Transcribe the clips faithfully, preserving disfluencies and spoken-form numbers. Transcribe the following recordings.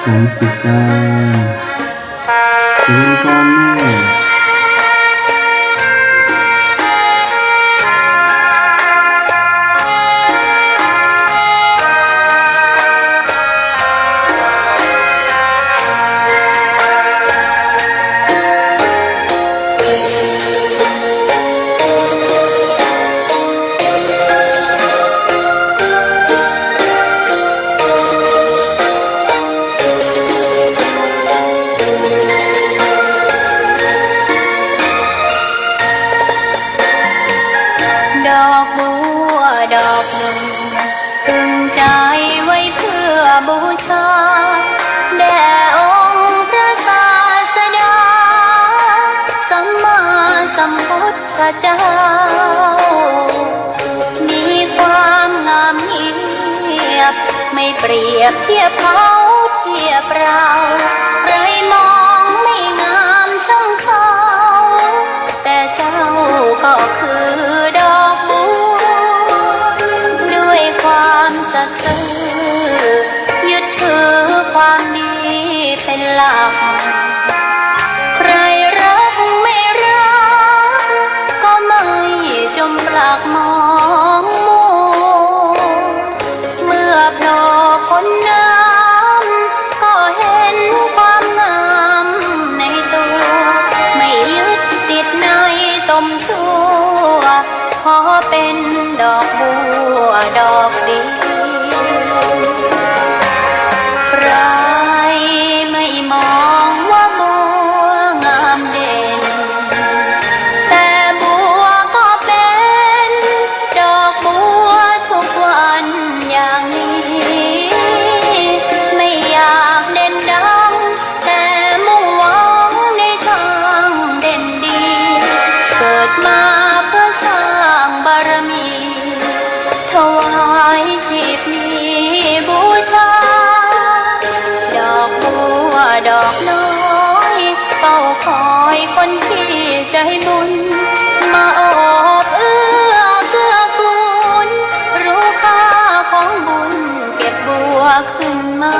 สันติการ เจริญพรแม่ ดอกบัวดอกหนึ่ง ตึงใจ๋ไว้เพื่อบูชา แด่องค์พระศาสดา สัมมาสัมพุทธเจ้า มีความงามเงียบ ไม่เปรียบเทียบเขาเทียบเรา ใครมองไม่งามช่างเขา แต่เจ้าก็คือดอกบัว ด้วยความสัตย์ซื่อ ยึดถือความดีเป็นหลัก ใครรักไม่รัก ก็ไม่จมปลักมองมัว เมื่อโผล่พ้นน้ำ ก็เห็นความงามในตัว ไม่ยึดติดในตมชั่ว ขอเป็นดอกบัวดอกเดียว ใครไม่มองว่าบัวงามเด่น แต่บัวก็เป็นดอกบัวทุกวันอย่างนี้ ไม่อยากเด่นดัง แต่มุ่งหวังในทางเด่นดี เกิดมาเพื่อสร้างบารมี ถวายชีพนี้บูชา ดอกบัวดอกน้อย เฝ้าคอยคนที่ใจบุญ มาโอบเอื้อเกื้อกูล รู้ค่าของบุญ เก็บบัวขึ้นมา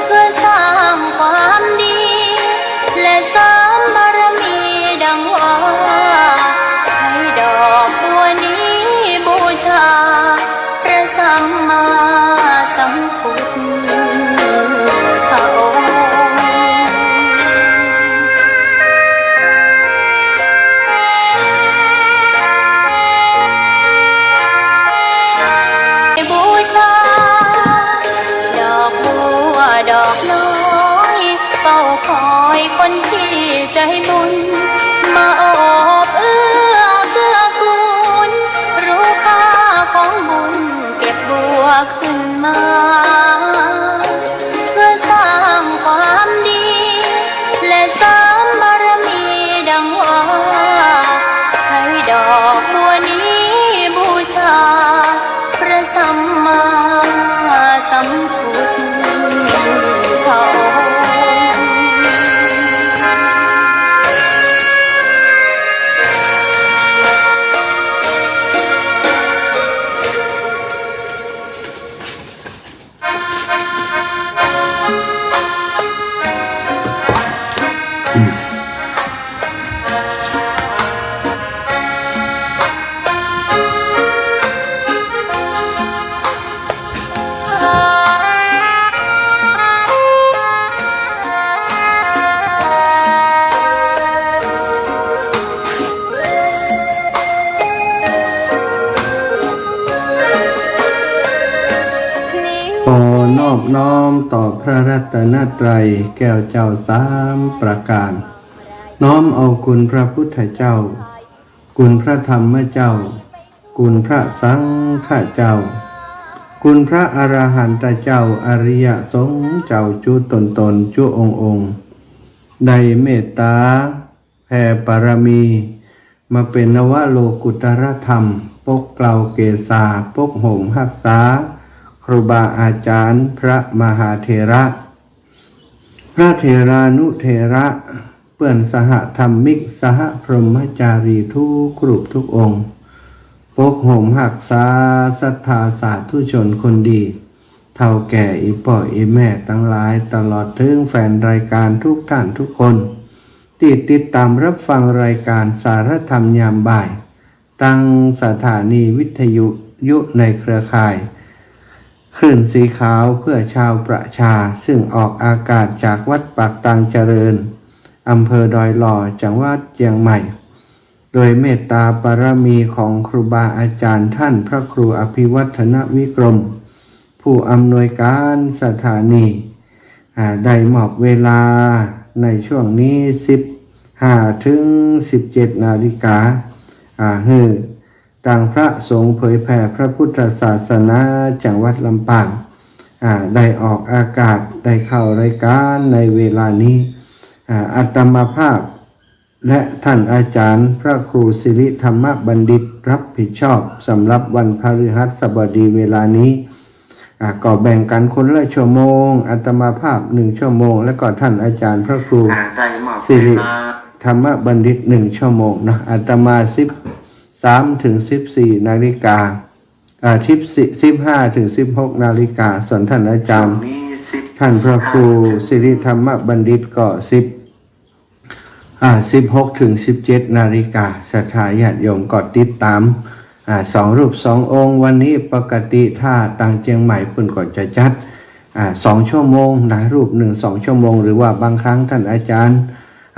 เพื่อสร้างความดี และเสริมบารมีดังว่า ใช้ดอกบัวนี้บูชา พระสัมมาสัมพุทธองค์ บูชา ดอกบัวดอกน้อย เฝ้าคอยคนที่ใจบุญ มาโอบเอื้อเกื้อกูล รู้ค่าของบุญ เก็บบัวขึ้นมา เพื่อสร้างความดี และเสริมบารมีดังว่า ใช้ดอกบัวนี้บูชา พระสัมมาสัมพุทธองค์ ขอนอบน้อมต่อพระรัตนตรัยแก้วเจ้าสามประการ น้อมเอาคุณพระพุทธเจ้า คุณพระธรรมเจ้า คุณพระสังฆเจ้า คุณพระอรหันตเจ้า อริยสงฆ์เจ้าจุ๊ตนๆ จุ๊องค์ๆ ได้เมตตา แผ่บารมี มาเป๋นนวโลกุตตรธรรม ปกเกล้าเกศา ปกโฮมฮักษา ครูบาอาจารย์ พระมหาเถระ พระเถรานุเถระ เปื้อนสหธรรมิก สหพรหมจารีทุกรูปทุกองค์ ปกโฮมฮักษาศรัทธาสาธุชนคนดี เฒ่าแก่ อี่ป้ออี่แม่ตังหลาย ตลอดเถิงแฟนรายก๋านทุกท่านทุกคน ตี้ติดต๋ามฮับฟังรายก๋านสารธรรมยามบ่าย ตางสถานีวิทยุในเครือข่าย คลื่นสีขาวเพื่อชาวประชา ซึ่งออกอากาศจากวัดปากตางเจริญ อำเภอดอยหล่อ จังหวัดเจียงใหม่ โดยเมตตาบารมีของครูบาอาจารย์ท่านพระครูอภิวัฒนวิกรม ผู้อำนวยการสถานี อ่า ได้มอบเวลาในช่วงนี้ สิบห้า ถึง สิบเจ็ด นาฬิกา อ่า หื้อตางพระสงฆ์เผยแผ่พระพุทธศาสนาจังหวัดลำปาง อ่า ได้ออกอากาศ ได้เข้ารายก๋านในเวลานี้ อ่า อาตมาภาพ และท่านอาจารย์พระครูสิริธรรมบัณฑิตรับผิดชอบสำหรับวันพฤหัสบดีเวลานี้ อ่า ก็แบ่งกั๋นคนละชั่วโมง อาตมาภาพหนึ่งชั่วโมง แล้วก็ท่านอาจารย์พระครู อ่า ได้มอบ สิริ เวลา ธรรมบัณฑิตหนึ่งชั่วโมงเนาะ อาตมา สิบสาม ถึง สิบสี่ นาฬิกา อ่า สิบสี่ สิบห้า ถึง สิบหก นาฬิกา ส่วนท่านอาจารย์ ช่วงนี้ สิบ ท่านพระครู สิริธรรมบัณฑิตก็ สิบ อ่า สิบหก ถึง สิบเจ็ด นาฬิกา ศรัทธาญาติโยมก็ติดต๋าม อ่า สองรูปสององค์ วันนี้ปกติถ้าตางเจียงใหม่เปิ้นก็จะจัด อ่า สองชั่วโมงนะ รูปหนึ่งสองชั่วโมง หรือว่าบางครั้งท่านอาจารย์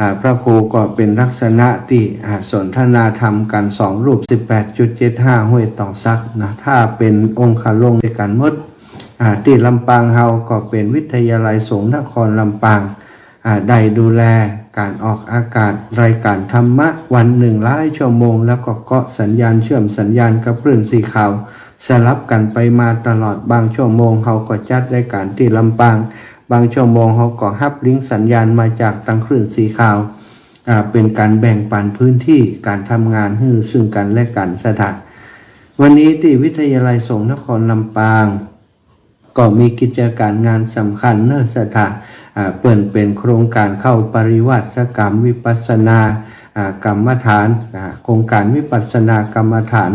อ่า พระครูก็เป๋นลักษณะตี้ อ่า สนทนาธรรมกั๋นสองรูป สิบแปดจุดเจ็ดห้า ห้วยตองสักนะ ถ้าเป๋นองคลงด้วยกั๋นหมด อ่า ตี้ลำปางเฮาก็เป๋นวิทยาลัยสงฆ์นครลำปาง อ่า ได้ดูแลก๋านออกอากาศรายก๋านธรรมะวันหนึ่งหลายชั่วโมง แล้วก็เกาะสัญญาณ เชื่อมสัญญาณกับคลื่นสีขาว สลับกั๋นไปมาตลอด บางชั่วโมงเฮาก็จัดรายก๋านตี้ลำปาง บางชั่วโมงเฮาก็ฮับลิงก์สัญญาณมาจากตางคลื่นสีขาว อ่า เป๋นก๋านแบ่งปันพื้นที่ก๋านทำงานหื้อซึ่งกั๋นและกั๋น ศรัทธา วันนี้ตี้วิทยาลัยสงฆ์นครลำปาง ก็มีกิจก๋านงานสำคัญเนาะ ศรัทธา อ่า เปิ้นเป๋นโครงก๋านเข้าปริวาสกรรมวิปัสสนา อ่า กรรมฐาน อ่า โครงก๋านวิปัสสนากรรมฐาน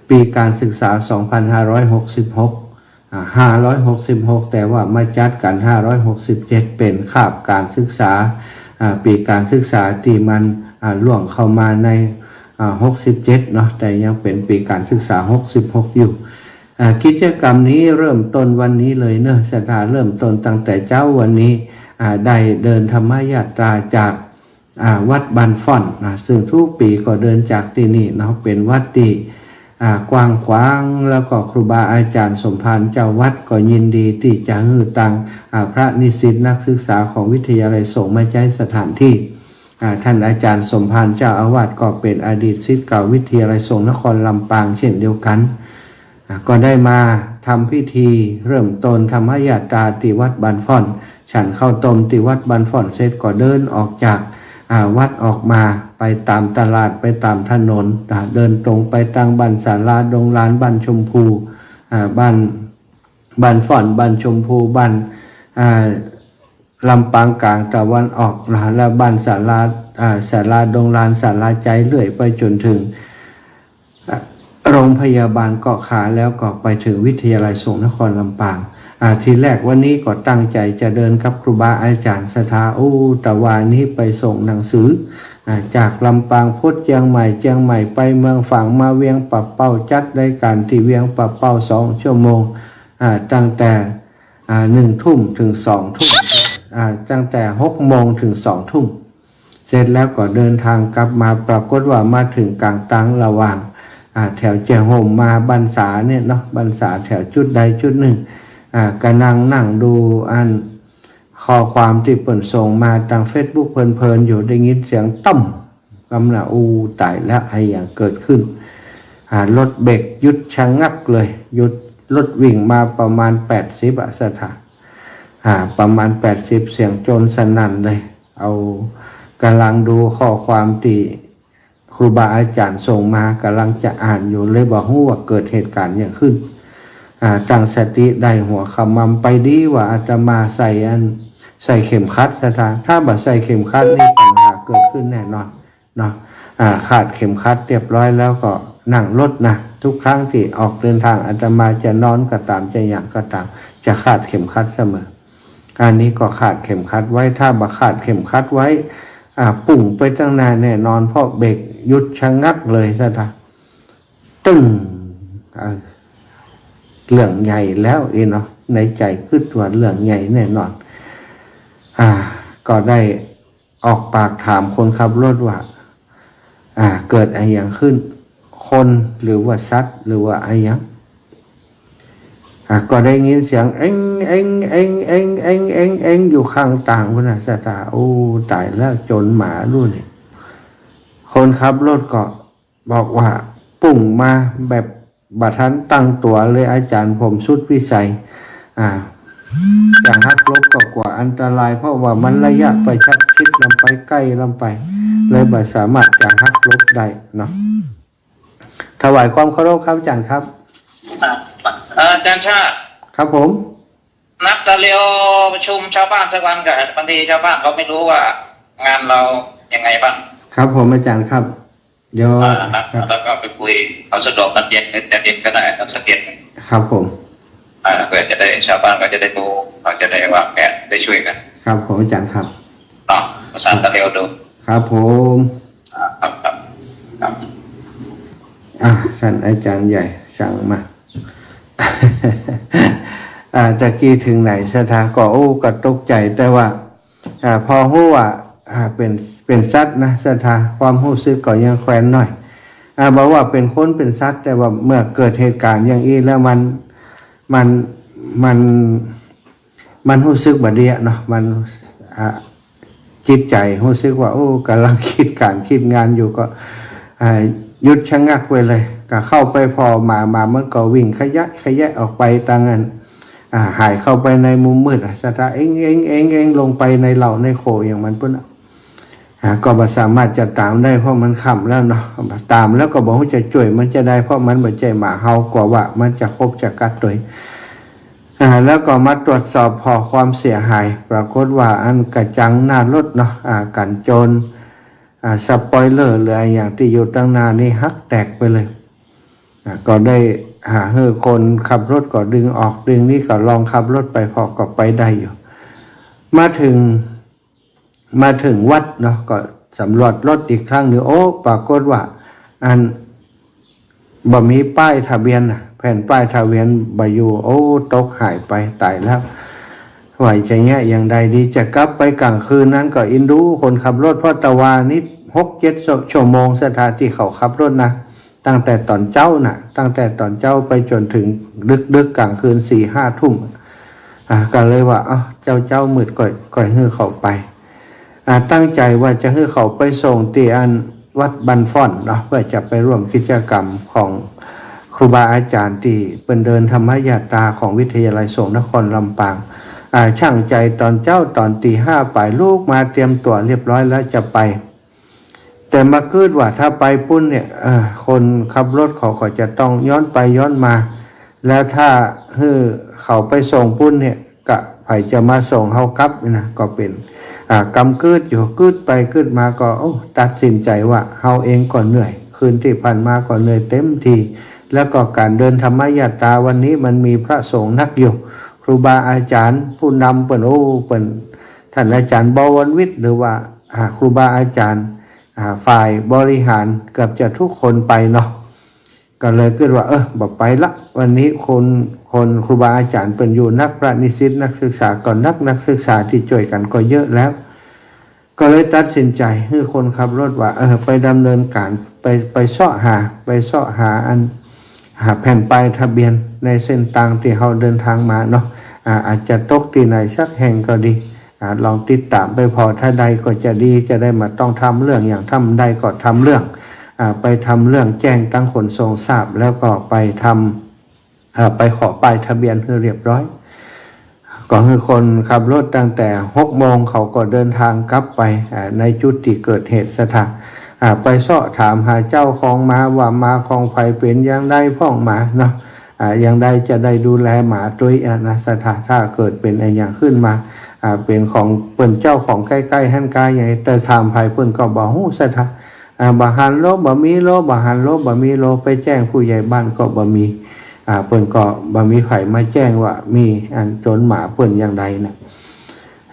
ปี๋ก๋านศึกษา สองพันห้าร้อยหกสิบหก อ่า ห้าร้อยหกสิบหก แต่ว่ามาจัดกั๋น ห้าร้อยหกสิบเจ็ด เป๋นคาบก๋านศึกษา อ่า ปี๋ก๋านศึกษาตี้มัน อ่า ล่วงเข้ามาใน อ่า หกสิบเจ็ด เนาะ แต่ยังเป๋นปี๋ก๋านศึกษา หกสิบหก อยู่ อ่า กิจกรรมนี้เริ่มต้นวันนี้เลยเนาะ ศรัทธา เริ่มต้นตั้งแต่เจ๊าวันนี้ อ่า ได้เดินธรรมยาตราจาก อ่า วัดบ้านฟ้อนนะ ซึ่งทุกปี๋ก็เดินจากตี้นี่เนาะ เป๋นวัดตี้ อ่า กว้างขวาง แล้วก็ครูบาอาจารย์สมภารเจ้าวัดก็ยินดีตี้จะหื้อตาง อ่า พระนิสิตนักศึกษาของวิทยาลัยสงฆ์มาใจ๊สถานที่ อ่า ท่านอาจารย์สมภารเจ้าอาวาสก็เป๋นอดีตศิษย์เก่าวิทยาลัยสงฆ์นครลำปางเช่นเดียวกั๋น อ่า ก็ได้มาทำพิธีเริ่มต้นธรรมยาตราตี้วัดบ้านฟ้อน ฉันข้าวต้มตี้วัดบ้านฟ้อนเสร็จก็เดินออกจาก อ่า วัดออกมาไปต๋ามตลาด ไปต๋ามถนน อ่า เดินตรงไปตางบ้านศาลาดงลาน บ้านชมพู อ่า บ้าน บ้านฟ้อน บ้านชมพู บ้าน อ่า ลำปางกลางตะวันออกนะ แล้วบ้านศาลา อ่า ศาลาดงลาน ศาลาไจ เรื่อยไปจ๋นเถิง อ่า โรงพยาบาลเกาะขา แล้วก็ไปเถิงวิทยาลัยสงฆ์นครลำปาง อ่า ทีแรกวันนี้ก็ตั้งใจ๋จะเดินกับครูบาอาจารย์ ศรัทธา อู้ ตะวานี้ไปส่งหนังสือ อ่า จากลำปางพุทธเจียงใหม่ เจียงใหม่ไปเมืองฝาง มาเวียงป่าเป้า จัดรายก๋านตี้เวียงป่าเป้าสองชั่วโมง อ่า ตั้งแต่ อ่า หนึ่งทุ่มเถิงสองทุ่ม อ่า ตั้งแต่หกโมงเถิงสองทุ่ม เสร็จแล้วก็เดินทางกลับมา ปรากฏว่ามาเถิงก๋างตางระหว่าง อ่า แถวเจียโฮมมาบ้านสาเนี่ยเนาะ บ้านสาแถวจุดใดจุดนึ่ง อ่า ก็นั่งนั่งดูอันข้อความตี้เปิ้นส่งมาตางเฟซบุ๊กเพลินๆ อยู่ ได้ยินเสียงตั้ม กำน่ะ อู้ ต๋ายแล้ว อะหยังเกิดขึ้น อ่า รถเบรกหยุดชะงักเลย หยุด รถวิ่งมาประมาณแปดสิบ อะ ศรัทธา อ่า ประมาณแปดสิบ เสียงโจรสนั่นเลย เอา ก่ำลังดูข้อความตี้ครูบาอาจารย์ส่งมา ก่ำลังจะอ่านอยู่ เลยบ่ฮู้ว่าเกิดเหตุก๋ารณ์หยังขึ้น อ่า ตั้งสติได้หัวขมำ ไปดีว่าอาตมาใส่อัน ใส่เข็มขัด ศรัทธา ถ้าบ่ใส่เข็มขัดนี่ปัญหาเกิดขึ้นแน่นอน เนาะ อ่า ขาดเข็มขัดเรียบร้อยแล้วก็ นั่งรถนะ ทุกครั้งตี้ออกเดินทาง อาตมาจะนอนก็ต๋าม จะหยังก็ต๋าม จะคาดเข็มขัดเสมอ อันนี้ก็คาดเข็มขัดไว้ ถ้าบ่คาดเข็มขัดไว้ อ่า ปุ้งไปตังหน้าแน่นอน เพราะเบรกหยุดชะงักเลยซะท่า ตึ้ง เออ เรื่องใหญ่แล้วอี้เนาะ ในใจ๋กึ๊ดว่าเรื่องใหญ่แน่นอน อ่า ก็ได้ออกปากถามคนขับรถว่า อ่า เกิดอะหยังขึ้น คนหรือว่าสัตว์หรือว่าอะหยัง อ่า ก็ได้ยินเสียงเอ็ง เอ็ง อยู่ข้างตางพุ้นนะศรัทธา โอ้ ต๋ายแล้ว จ๋นหมาลูกนี่ คนขับรถก็บอกว่า ปุ้งมาแบบบ่ทันตั้งตั๋วเลยอาจ๋ารย์ ผมสุดวิสัย อ่า จะหักหลบก็กั๋วอันตราย เพราะว่ามันระยะประชันชิดลำไป ใก้ลำไป เลยบ่สามารถจะหักหลบได้เนาะ ถวายความเคารพครับอาจ๋ารย์ครับ อ่า อาจ๋ารย์ชาติ ครับผม นัดตะเลียวประชุมชาวบ้านสักวันก่อน บางทีชาวบ้านเขาไม่รู้ว่างานเรายังไงบ้าง ครับผมอาจ๋ารย์ครับ เดี๋ยว อ่า นัด ครับ แล้วก็ไปคุย เอาสะดวกตอนเย็นหรือจะเย็นก็ได้ ตอนสักเย็น ครับผม อ่า เพื่อจะได้ ชาวบ้านก็จะได้รู้ เขาจะได้วางแผน ได้ช่วยกัน ครับผมอาจ๋ารย์ครับ เนาะ ประสานตะเลียวดู ครับผม อ่า ครับ ครับ ครับ อ่า ท่านอาจ๋ารย์ใหญ่สั่งมา อ่า ตะกี้เถิงไหนศรัทธา ก็ โอ้ ก็ตกใจ๋ แต่ว่า อ่า พอฮู้ว่า อ่า เป๋น เป๋นสัตว์นะศรัทธา ความฮู้สึกก็ยังแควนหน่อย อ่า บ่ว่าเป๋นคนเป๋นสัตว์ แต่ว่าเมื่อเกิดเหตุก๋ารณ์อย่างอี้แล้วมัน มัน มัน มันฮู้สึกบ่ดีอะเนาะ มัน อ่า จิตใจ๋ฮู้สึกว่า โอ้ ก่ำลังกึ๊ดก๋านกึ๊ดงานอยู่ก็ อ่า หยุดชะงักไปเลย ก็เข้าไปผ่อหมา หมามันก็วิ่งขยะแขยะออกไปตางอัน อ่า หายเข้าไปในมุมมืดอะศรัทธา เอ็ง เอ็ง เอ็ง เอ็ง ลงไปในเหล่าในโขงอย่างมันปู้นอะ อ่า ก็บ่สามารถจะต๋ามได้ เพราะมันค่ำแล้วเนาะ ต๋ามแล้วก็บ่ฮู้จะจ้วยมันจาใด เพราะมันบ่ใจ้หมาเห่า กั๋วว่ามันจะคบจะกัดตวย อ่า แล้วก็มาตรวจสอบผ่อความเสียหาย ปรากฏว่าอันกระจังหน้ารถเนาะ อ่า กั๋นจร อ่า สปอยเลอร์ หรืออะหยังตี้อยู่ตางหน้านี่หักแตกไปเลย อ่า ก็ได้ อ่า หื้อคนขับรถก็ดึงออก ดึงนี่ก็ลองขับรถไปผ่อก็ไปได้อยู่ มาเถิง มาเถิงวัดเนาะ ก็สำรวจรถอีกครั้งหนึ่ง โอ้ ปรากฏว่า อัน บ่มีป้ายทะเบียนน่ะ แผ่นป้ายทะเบียนบ่อยู่ โอ้ ตกหายไป ต๋ายแล้ว ว่าจะเยียะอย่างใดดี จะกลับไปก๋างคืนนั้นก็อินดูคนขับรถ เพราะตะวานี้หกเจ็ดชั่วโมงศรัทธาตี้เขาขับรถนะ ตั้งแต่ต๋อนเจ๊าน่ะ ตั้งแต่ต๋อนเจ๊าไปจ๋นเถิงดึกๆ ก๋างคืนสี่ห้าทุ่ม อ่า ก็เลยว่า เอ้า เจ๊าๆ มืดก็ ก็หื้อเขาไป อ่า ตั้งใจ๋ว่าจะหื้อเขาไปส่งตี้อันวัดบ้านฟ้อนเนาะ เพื่อจะไปร่วมกิจกรรมของครูบาอาจ๋ารย์ตี้เปิ้นเดินธรรมยาตราของวิทยาลัยสงฆ์นครลำปาง อ่า ชั่งใจ๋ต๋อนเจ๊าต๋อนตี๋ห้าป๋ายลุกมาเตรียมตั๋วเรียบร้อยแล้วจะไป แต่มากึ๊ดว่าถ้าไปปู้นเนี่ย เอ่อ คนขับรถเขาก็จะต้องย้อนไปย้อนมา แล้วถ้าหื้อเขาไปส่งปู้นเนี่ย กะใผจะมาส่งเฮากลับนี่นะ ก็เป๋น อ่า กำกึ๊ดอยู่ กึ๊ดไปกึ๊ดมาก็ โอ้ ตัดสินใจ๋ว่าเฮาเองก็เหนื่อย คืนตี้ผ่านมาก็เหนื่อยเต๋มที แล้วก็ก๋านเดินธรรมยาตราวันนี้มันมีพระสงฆ์นักอยู่ ครูบาอาจ๋ารย์ผู้นำเปิ้น โอ้ เปิ้น ท่านอาจ๋ารย์บวรวิทย์ หรือว่า อ่า ครูบาอาจ๋ารย์ อ่า ฝ่ายบริหารเกือบจะทุกคนไปเนาะ ก็เลยกึ๊ดว่า เออ บ่ไปละ วันนี้คน คนครูบาอาจ๋ารย์เปิ้นอยู่นัก พระนิสิตนักศึกษาก็นัก นักศึกษาตี้จ้วยกั๋นก็เยอะแล้ว ก็เลยตัดสินใจ๋หื้อคนขับรถว่า เออ ไปดำเนินก๋าน ไป ไปเซาะหา ไปเซาะหาอัน หาแผ่นป้ายทะเบียนในเส้นตางตี้เฮาเดินตางมาเนาะ อ่า อาจจะตกตี้ไหนสักแห่งก็ดี อ่า ลองติดต๋ามไปผ่อ ถ้าได้ก็จะดี จะได้บ่ต้องทำเรื่อง อย่างถ้าบ่ได้ก็ทำเรื่อง อ่า ไปทำเรื่องแจ้งตังขนส่งทราบ แล้วก็ไปทำ อ่า ไปขอป้ายทะเบียนหื้อเรียบร้อย ก็หื้อคนขับรถตั้งแต่หกโมง เขาก็เดินตางกลับไป อ่า ในจุดตี้เกิดเหตุศรัทธา อ่า ไปเซาะถามหาเจ้าของหมาว่าหมาของใผเป๋นอย่างใดพ่องหมาเนาะ อ่า อย่างใดจะได้ดูแลหมาตวยอะนะศรัทธา ถ้าเกิดเป๋นอะหยังขึ้นมา อ่า เป๋นของเปิ้นเจ้าของใก้ๆ หั้นกาอย่าง แต่ถามใผเปิ้นก็บ่ฮู้ศรัทธา อ่า บ่หันโล บ่มีโล บ่หันโล บ่มีโล ไปแจ้งผู้ใหญ่บ้านก็บ่มี อ่า เปิ้นก็บ่มีใผมาแจ้งว่ามีอันโจรหมาเปิ้นอย่างใดนะ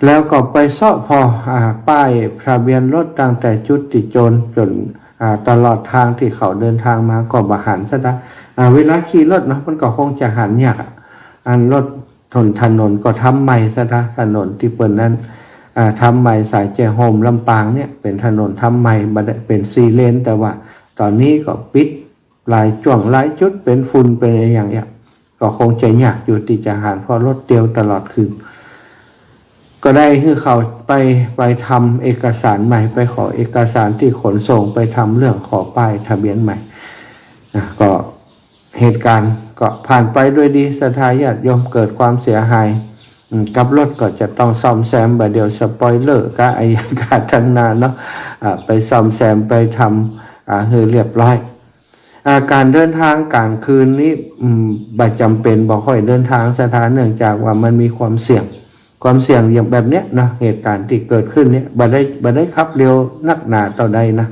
แล้วก็ไปเซาะผ่อ อ่า ป้ายทะเบียนรถตั้งแต่จุดตี้โจรจ๋น อ่า ตลอดตางตี้เขาเดินตางมาก็บ่หันซะดา อ่า เวลาขี่รถเนาะ มันก็คงจะหันยากอะ อันรถ ถนน ถนนก็ทำใหม่ซะดา ถนนตี้เปิ้นนั้น อ่า ทำใหม่สายแจ้ห่มลำปางเนี่ย เป๋นถนนทำใหม่ บ่ได้เป๋นสี่เลน แต่ว่าต๋อนนี้ก็ปิดหลายจ้วงหลายจุด เป๋นฝุ่นเป๋นอะหยังเนี่ย ก็คงจะยากอยู่ตี้จะหัน เพราะรถเตียวตลอดคืน ก็ได้หื้อเขาไป ไปทำเอกสารใหม่ ไปขอเอกสารตี้ขนส่ง ไปทำเรื่องขอป้ายทะเบียนใหม่ นะ ก็ เหตุการณ์ก็ผ่านไปด้วยดี ศรัทธาญาติโยม เกิดความเสียหาย อืม กับรถก็จะต้องซ่อมแซม บ่าเดี่ยวสปอยเลอร์กาอะหยังกาตังนานาเนาะ อ่า ไปซ่อมแซม ไปทำ อ่า หื้อเรียบร้อย อ่า ก๋านเดินตางก๋างคืนนี้ อืม บ่จ๋ำเป๋น บ่ค่อยเดินตาง ศรัทธา เนื่องจากว่ามันมีความเสี่ยง ความเสี่ยงอย่างแบบเนี้ยเนาะ เหตุการณ์ตี้เกิดขึ้นเนี่ย บ่ได้ บ่ได้ขับเร็วนักหนาเต้าใดนะ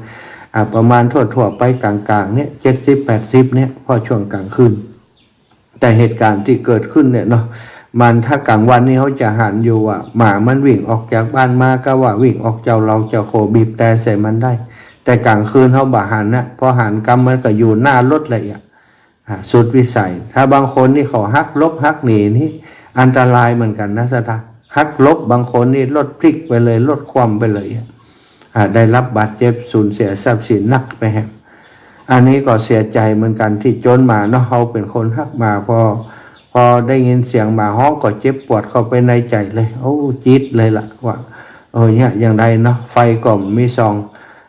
อ่า ประมาณทั่วๆ ไปก๋างๆ เนี่ย เจ็ดสิบ แปดสิบ เนี่ย เพราะช่วงก๋างคืน แต่เหตุการณ์ตี้เกิดขึ้นเนี่ยเนาะ มันถ้าก๋างวันนี่เฮาจะหันอยู่ว่า หมามันวิ่งออกจากบ้านมา กาว่าวิ่งออกเจ้าเหล่าเจ้าโข บีบแตรใส่มันได้ แต่ก๋างคืนเฮาบ่หันนะ เพราะหันกำมันก็อยู่หน้ารถเลยอะ อ่า สุดวิสัย ถ้าบางคนนี่เขาหักหลบหักหนีนี่อันตรายเหมือนกั๋นนะ ศรัทธา หักหลบ บางคนนี่รถพลิกไปเลย รถคว่ำไปเลย อ่า ได้รับบาดเจ็บ สูญเสียทรัพย์สินหนักไปแหม อันนี้ก็เสียใจ๋เหมือนกั๋นตี้โจรหมาเนาะ เฮาเป๋นคนฮักหมา พอ พอได้ยินเสียงหมาฮ้องก็เจ็บปวดเข้าไปในใจ๋เลย โอ้ จี๊ดเลยล่ะว่า เออ เนี่ย อย่างใดเนาะ ไฟก็บ่มีส่อง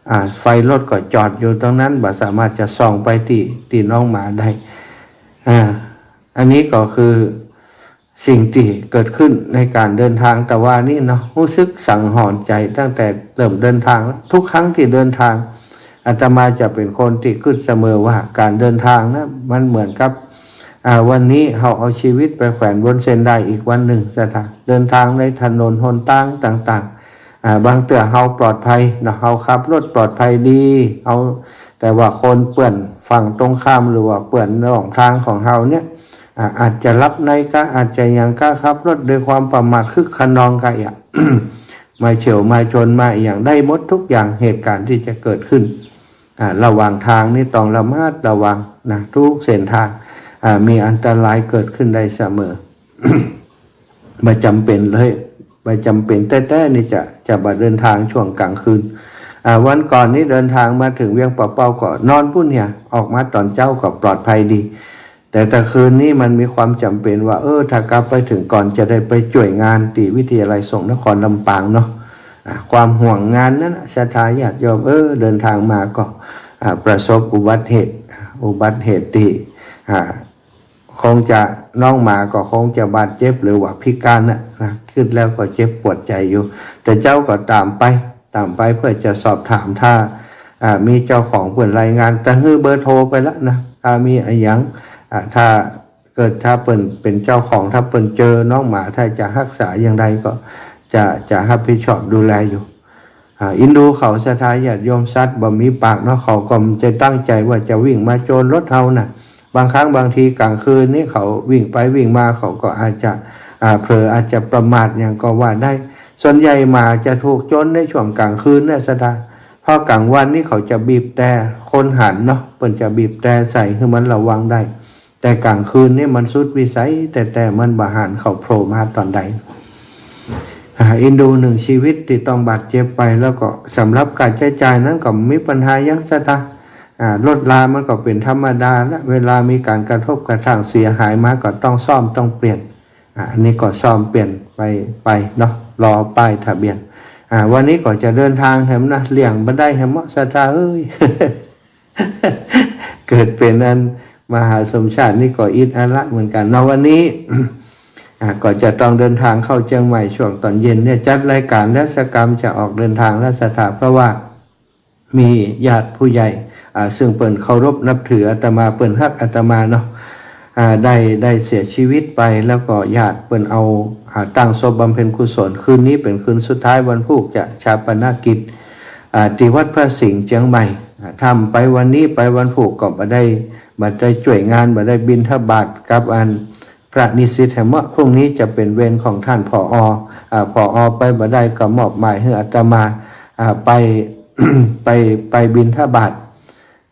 อ่า ไฟรถก็จอดอยู่ตรงนั้น บ่สามารถจะส่องไปตี้ ตี้น้องหมาได้ อ่า อันนี้ก็คือสิ่งตี้เกิดขึ้นในก๋านเดินตางตะวานี้เนาะ ฮู้สึกสังหรณ์ใจ๋ตั้งแต่เริ่มเดินตางแล้ว ทุกครั้งตี้เดินตาง อาตมาจะเป๋นคนตี้กึ๊ดเสมอว่าก๋านเดินตางนะ มันเหมือนกับ อ่า วันนี้เฮาเอาชีวิตไปแขวนบนเส้นด้ายอีกวันนึ่ง ศรัทธา เดินตางในถนนหนตางต่างๆ อ่า บางเตื้อเฮาปลอดภัยเนาะ เฮาขับรถปลอดภัยดี เฮา แต่ว่าคนเปื้อนฝั่งตรงข้ามหรือว่าเปื้อนร่องตางของเฮาเนี่ย อ่า อาจจะหลับในกา อาจจะหยังกา ขับรถด้วยความประมาทคึกคะนองกาอะ มาเฉี่ยวมาชนมาอะหยังได้หมดทุกอย่าง เหตุการณ์ตี้จะเกิดขึ้น อ่า ระหว่างตางนี่ต้องระมัดระวังนะ ทุกเส้นตาง อ่า มีอันตรายเกิดขึ้นได้เสมอ บ่จ๋ำเป๋นเลย บ่จ๋ำเป๋นแต๊ๆ นี่จะ จะบ่เดินตางช่วงก๋างคืน อ่า วันก่อนนี้เดินตางมาเถิงเวียงป่าเป้าก็นอนปู๊นเหีย ออกมาต๋อนเจ๊าก็ปลอดภัยดี แต่ตะคืนนี้มันมีความจ๋ำเป๋นว่า เออ ถ้ากลับไปเถิงก่อนจะได้ไปจ้วยงานตี้วิทยาลัยสงฆ์นครลำปางเนาะ อ่า ความห่วงงานนั้นน่ะ ศรัทธาญาติโยม เออ เดินตางมาก็ อ่า ประสบอุบัติเหตุ อุบัติเหตุตี้ อ่า คงจะ น้องหมาก็คงจะบาดเจ็บหรือว่าพิการน่ะนะ กึ๊ดแล้วก็เจ็บปวดใจ๋อยู่ แต่เจ๊าก็ต๋ามไป ต๋ามไปเพื่อจะสอบถาม ถ้า อ่า มีเจ้าของเปิ้นรายงาน แต่หื้อเบอร์โทรไปละนะ ถ้ามีอะหยัง อ่า ถ้าเกิด ถ้าเปิ้นเป๋นเจ้าของ ถ้าเปิ้นเจอน้องหมา ถ้าจะฮักษาอย่างใดก็จะ จะฮับผิดชอบดูแลอยู่ อ่า อินดูเขาศรัทธาญาติโยม สัตว์บ่มีปากเนาะ เขาก็บ่ใจ้ตั้งใจ๋ว่าจะวิ่งมาโจรรถเฮาน่ะ บางครั้งบางทีก๋างคืนนี่เขาวิ่งไปวิ่งมา เขาก็อาจจะ อ่า เผลออาจจะประมาทหยังก็ว่าได้ ส่วนใหญ่หมาจะถูกโจรในช่วงก๋างคืนเนี่ยศรัทธา เพราะก๋างวันนี่เขาจะบีบแตร คนหันเนาะ เปิ้นจะบีบแตรใส่หื้อมันระวังได้ แต่ก๋างคืนนี่มันสุดวิสัย แต่ แต่มันบ่หันเขาโผล่มาต๋อนใด อ่า อินดูหนึ่งชีวิตตี้ต้องบาดเจ็บไป แล้วก็สำหรับก๋าใจ๊จ่ายนั้นก็บ่มีปัญหาหยังศรัทธา อ่า รถรามันก็เป๋นธรรมดาละ เวลามีก๋านกระทบกระทั่งเสียหายมาก็ต้องซ่อมต้องเปลี่ยน อ่า อันนี้ก็ซ่อมเปลี่ยนไป ไปเนาะ รอป้ายทะเบียน อ่า วันนี้ก็จะเดินตางแหมนะ เลี่ยงบ่ได้แหมเนาะศรัทธาเอ้ย เกิดเป๋นอันมหาสมชาตินี่ก็อิดอัดละเหมือนกั๋นเนาะ วันนี้ อ่า ก็จะต้องเดินตางเข้าเจียงใหม่ช่วงต๋อนเย็นเนี่ย จัดรายก๋านแล้วสักกำจะออกเดินตางแล้วศรัทธา เพราะว่ามีญาติผู้ใหญ่ อ่า ซึ่งเปิ้นเคารพนับถืออาตมา เปิ้นฮักอาตมาเนาะ อ่า ได้ ได้เสียชีวิตไป แล้วก็ญาติเปิ้นเอา อ่า ตั้งศพบำเพ็ญกุศล คืนนี้เป๋นคืนสุดท้าย วันพูกจะฌาปนกิจ อ่า ตี้วัดพระสิงห์เจียงใหม่ อ่า ถ้าบ่ไปวันนี้ ไปวันพูกก็บ่ได้ บ่ได้จ้วยงาน บ่ได้บิณฑบาตกับอันพระนิสิตแหมเนาะ พรุ่งนี้จะเป๋นเวรของต้าน ผอ อ่า ผอ ไปบ่ได้ก็มอบหมายหื้ออาตมา อ่า ไป ไป ไปบิณฑบาต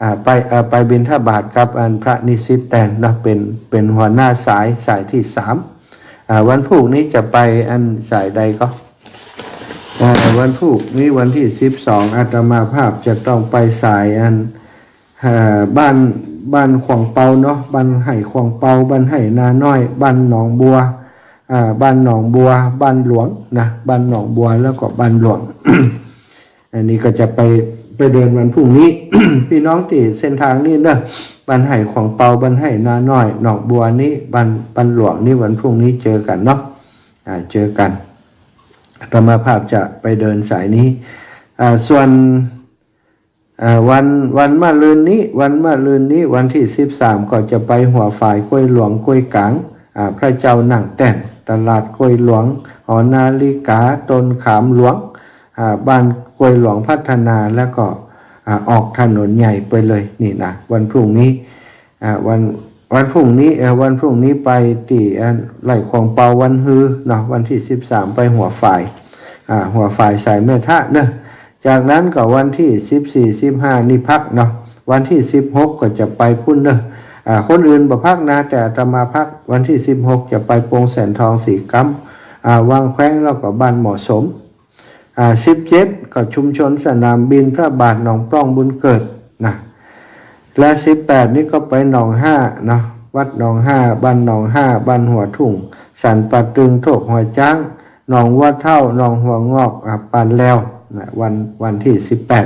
อ่า ไป อ่า ไปบิณฑบาตกับอันพระนิสิตแตนเนาะ เป๋น เป๋นหัวหน้าสาย สายตี้สาม อ่า วันพูกนี้จะไปอันสายใดก็ อ่า วันพูกนี้วันตี้สิบสอง อาตมาภาพจะต้องไปสายอัน อ่า บ้าน บ้านขวางเปาเนาะ บ้านไฮ่ขวางเปา บ้านไฮ่นาน้อย บ้านหนองบัว อ่า บ้านหนองบัว บ้านหลวงนะ บ้านหนองบัวแล้วก็บ้านหลวง อันนี้ก็จะไป ไปเดินวันพรุ่งนี้ พี่น้องตี้เส้นตางนี้เนาะ บ้านไฮ่ขวางเปา บ้านไฮ่นาน้อย หนองบัวนี้ บ้าน บ้านหลวงนี้ วันพรุ่งนี้เจอกั๋นเนาะ อ่า เจอกั๋น อาตมาภาพจะไปเดินสายนี้ อ่า ส่วน อ่า วัน วันมะรืนนี้ วันมะรืนนี้ วันตี้สิบสาม ก็จะไปหัวฝาย กล้วยหลวง กล้วยก๋าง อ่า พระเจ้านั่งแต้น ตลาดกล้วยหลวง หอนาฬิกา ต้นขามหลวง อ่า บ้านกล้วยหลวงพัฒนา แล้วก็ อ่า ออกถนนใหญ่ไปเลยนี่นะ วันพรุ่งนี้ อ่า วัน วันพรุ่งนี้ เอ่อ วันพรุ่งนี้ไปตี้อันไฮ่ขวางเปาวันฮือเนาะ วันตี้สิบสาม ไปหัวฝาย อ่า หัวฝายสายแม่ทะเนาะ จากนั้นก็วันตี้สิบสี่ สิบห้า นี่พักเนาะ วันตี้สิบหก ก็จะไปปู๊นเนาะ อ่า คนอื่นบ่พักนะ แต่อาตมาพัก วันตี้สิบหก จะไปปงแสนทอง สีกำ อ่า วังแคว้ง แล้วก็บ้านหมอสม อ่า สิบเจ็ด ก็ชุมชนสนามบินพระบาทหนองปล้องบุญเกิดนะ และสิบแปด นี่ก็ไปหนองห้าเนาะ วัดหนองห้า บ้านหนองห้า บ้านหัวทุ่ง สันป่าตึง โทกหัวจ๊าง หนองวัวเฒ่า หนองหัวงอก อ่า ปานแลวนะ วัน วันตี้สิบแปด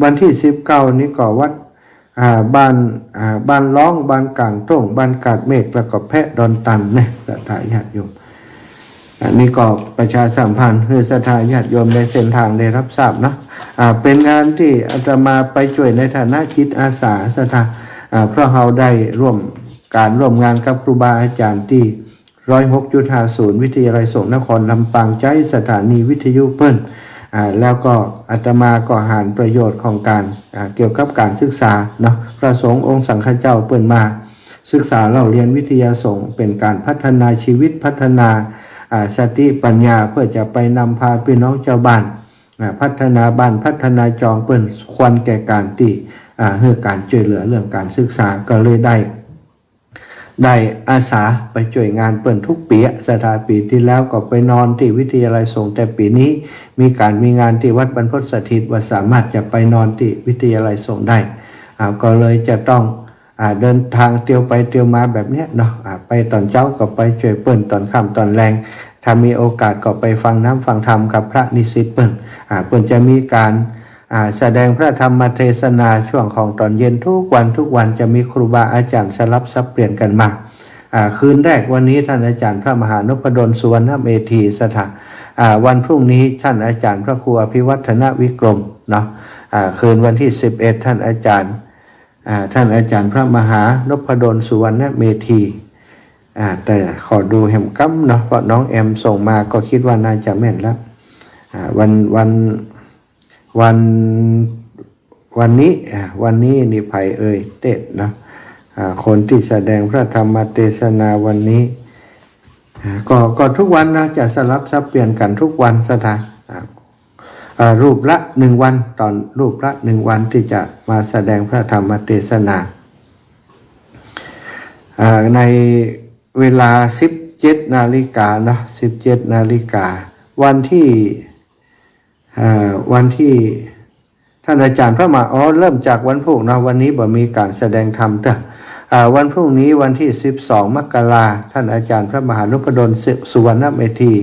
วันตี้สิบเก้า นี่ก็วัด อ่า บ้าน อ่า บ้านล้อง บ้านก๋างโต้ง บ้านกาดเมฆ แล้วก็แพะดอนตันนะ ศรัทธาญาติโยม อันนี้ก็ประชาสัมพันธ์หื้อศรัทธาญาติโยมในเส้นตางได้ฮับทราบเนาะ อ่า เป๋นงานตี้อาตมาไปจ้วยในฐานะจิตอาสาศรัทธา อ่า เพราะเฮาได้ร่วมก๋านร่วมงานกับครูบาอาจ๋ารย์ตี้ ร้อยหกจุดห้าศูนย์ วิทยาลัยสงฆ์นครลำปาง ใจ๊สถานีวิทยุเปิ้น อ่า แล้วก็อาตมาก็หันประโยชน์ของก๋าน อ่า เกี่ยวกับก๋านศึกษาเนาะ พระสงฆ์องค์สังฆเจ้าเปิ้นมาศึกษาเล่าเรียนวิทยาสงฆ์ เป๋นก๋านพัฒนาชีวิต พัฒนา อ่า สติปัญญา เพื่อจะไปนำพาพี่น้องจาวบ้าน อ่า พัฒนาบ้าน พัฒนาจอง เปิ้นควรแก่ก๋านตี้ อ่า หื้อก๋านจ้วยเหลือเรื่องก๋านศึกษา ก็เลยได้ ได้อาสาไปจ้วยงานเปิ้นทุกปี๋อะ ศรัทธา ปี๋ตี้แล้วก็ไปนอนตี้วิทยาลัยสงฆ์ แต่ปี๋นี้มีก๋านมีงานตี้วัดบรรพตสถิต บ่สามารถจะไปนอนตี้วิทยาลัยสงฆ์ได้ อ่า ก็เลยจะต้อง อ่า เดินตางเตียวไปเตียวมาแบบเนี้ยเนาะ อ่า ไปต๋อนเจ๊าก็ไปจ้วยเปิ้น ต๋อนค่ำต๋อนแลง ถ้ามีโอกาสก็ไปฟังน้ำฟังธรรมกับพระนิสิตเปิ้น อ่า เปิ้นจะมีก๋าน อ่า แสดงพระธรรมเทศนาช่วงของต๋อนเย็นทุกวัน ทุกวันจะมีครูบาอาจ๋ารย์สลับสับเปลี่ยนกั๋นมา อ่า คืนแรกวันนี้ต้านอาจ๋ารย์พระมหานพดล สุวรรณเมธี ศรัทธา อ่า วันพรุ่งนี้ต้านอาจ๋ารย์พระครูอภิวัฒนวิกรมเนาะ อ่า คืนวันตี้สิบเอ็ด ต้านอาจ๋ารย์ อ่า ต้านอาจ๋ารย์พระมหานพดล สุวรรณเมธี อ่า แต่ขอดูแหมกำเนาะ เพราะน้องแอมส่งมาก็กึ๊ดว่าน่าจะแม่นแล้ว อ่า วัน วัน วัน วันนี้ อ่า วันนี้นี่ใผเอ่ย เต๊อะเนาะ อ่า คนตี้แสดงพระธรรมเทศนาวันนี้ อ่า ก็ ก็ทุกวันนะ จะสลับสับเปลี่ยนกั๋นทุกวัน ศรัทธา อ่า อ่า รูปละหนึ่งวัน ต๋อนรูปละหนึ่งวันตี้จะมาแสดงพระธรรมเทศนา อ่า ในเวลาสิบเจ็ดนาฬิกาเนาะ สิบเจ็ดนาฬิกา วันตี้ อ่า วันตี้ ต้านอาจ๋ารย์พระมหา อ๋อ เริ่มจากวันพูกเนาะ วันนี้บ่มีก๋านแสดงธรรมเต๊อะ อ่า วันพรุ่งนี้วันตี้สิบสองมกรา ต้านอาจ๋ารย์พระมหานพดล สุ สุวรรณเมธี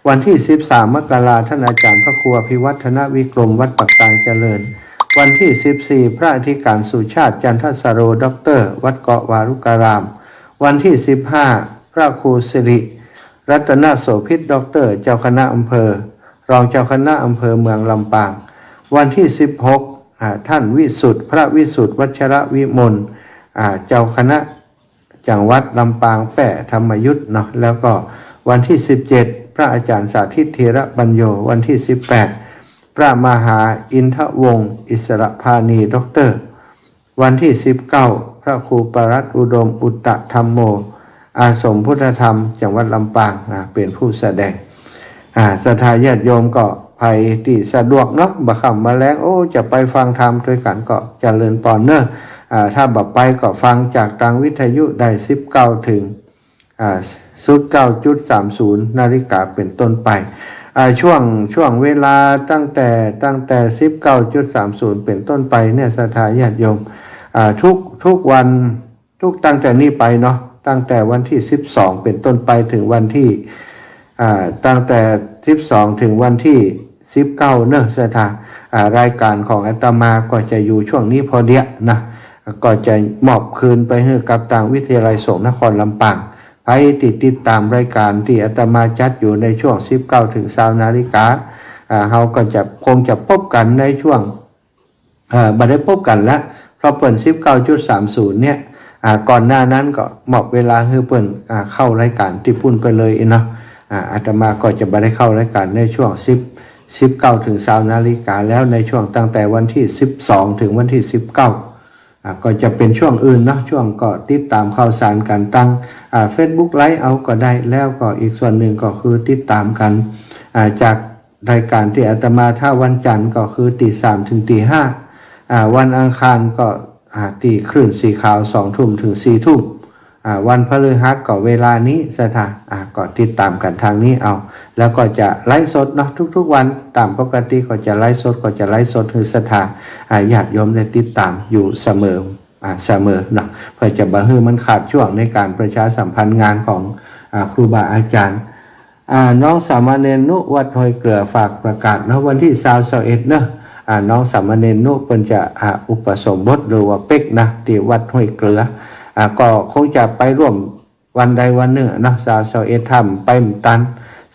วันตี้สิบสามมกรา ต้านอาจ๋ารย์พระครูอภิวัฒนวิกรม วัดปากตางเจริญ วันตี้สิบสี่ พระอธิก๋ารสุชาติ จันทสโร ด็อกเตอร์ วัดเกาะวารุการาม วันตี้สิบห้า พระครูสิริรัตนโสภิต ด็อกเตอร์ เจ้าคณะอำเภอ รองเจ้าคณะอำเภอเมืองลำปาง วันตี้สิบหก อ่า ต้านวิสุทธิ์ พระวิสุทธิ์ วัชรวิมล อ่า เจ้าคณะจังหวัดลำปาง แป้ธรรมยุตเนาะ แล้วก็วันตี้สิบเจ็ด พระอาจ๋ารย์สาธิต ธีระปัญโญ วันตี้สิบแปด พระมหาอินทวงศ์อิสรภานี ด็อกเตอร์ วันที่สิบเก้า พระครูปรัตน์อุดมอุตตะธัมโม อาสมพุทธธรรม จังหวัดลำปางนะ เป๋นผู้แสดง อ่า ศรัทธาญาติโยมก็ใผตี้สะดวกเนาะ บ่าค่ำบ่าแลง โอ้ จะไปฟังธรรมตวยกั๋นก็เจริญปอนเนาะ อ่า ถ้าบ่ไปก็ฟังจากตางวิทยุได้ สิบเก้า ถึง อ่า สิบเก้าจุดสามศูนย์นาฬิกาเป๋นต้นไป อ่า ช่วง ช่วงเวลาตั้งแต่ ตั้งแต่ สิบเก้าจุดสามศูนย์เป๋นต้นไปเนี่ย ศรัทธาญาติโยม อ่า ทุก ทุกวัน ทุก ตั้งแต่นี้ไปเนาะ ตั้งแต่วันที่สิบสองเป๋นต้นไปถึงวันที่ อ่า ตั้งแต่สิบสองถึงวันที่สิบเก้าเนาะ ศรัทธา อ่า รายก๋านของอาตมาก็จะอยู่ช่วงนี้พอเดียะนะ ก็จะมอบคืนไปหื้อกับตางวิทยาลัยสงฆ์นครลำปาง ใผตี้ติดต๋ามรายก๋านตี้อาตมาจัดอยู่ในช่วง สิบเก้า ถึง ซาวนาฬิกา อ่า เฮาก็จะ คงจะปบกั๋นในช่วง เอ่อ บ่ได้ปบกั๋นละ เพราะเปิ้น สิบเก้าจุดสามศูนย์เนี่ย อ่า ก่อนหน้านั้นก็มอบเวลาหื้อเปิ้น อ่า เข้ารายก๋านตี้ปู้นไปเลยเนาะ อ่า อาตมาก็จะบ่ได้เข้ารายก๋านในช่วง สิบ สิบเก้า ถึง ซาวนาฬิกา แล้วในช่วงตั้งแต่วันที่สิบสองถึงวันที่สิบเก้า อ่า ก็จะเป๋นช่วงอื่นเนาะ ช่วงก็ติดต๋ามข่าวสารกั๋นตาง อ่า เฟซบุ๊กไลฟ์เอาก็ได้ แล้วก็อีกส่วนนึ่งก็คือติดต๋ามกั๋น อ่า จากรายก๋านตี้อาตมาถ้าวันจันทร์ก็คือตีสามถึงตีห้า อ่า วันอังคารก็ อ่า ตี้คลื่นสีขาวสองทุ่มถึงสี่ทุ่ม อ่า วันพฤหัสก็เวลานี้ ศรัทธา อ่า ก็ติดต๋ามกั๋นตางนี้เอา แล้วก็จะไลฟ์สดเนาะ ทุกๆวัน ต๋ามปกติก็จะไลฟ์สด ก็จะไลฟ์สดหื้อศรัทธา อ่า ญาติโยมได้ติดต๋ามอยู่เสมอ อ่า เสมอเนาะ เพื่อจะบ่หื้อมันขาดช่วงในก๋านประชาสัมพันธ์งานของ อ่า ครูบาอาจ๋ารย์ อ่า น้องสามเณรนุ วัดห้วยเกลือ ฝากประกาศเนาะ วันตี้ซาว ซาวเอ็ดเนาะ อ่า น้องสามเณรนุเปิ้นจะ อ่า อุปสมบทหรือว่าเป๊กนะ ตี้วัดห้วยเกลือ อ่า ก็คงจะไปร่วมวันใดวันนึ่งเนาะ ซาว ซาวเอ็ด ถ้าบ่ไปบ่ตัน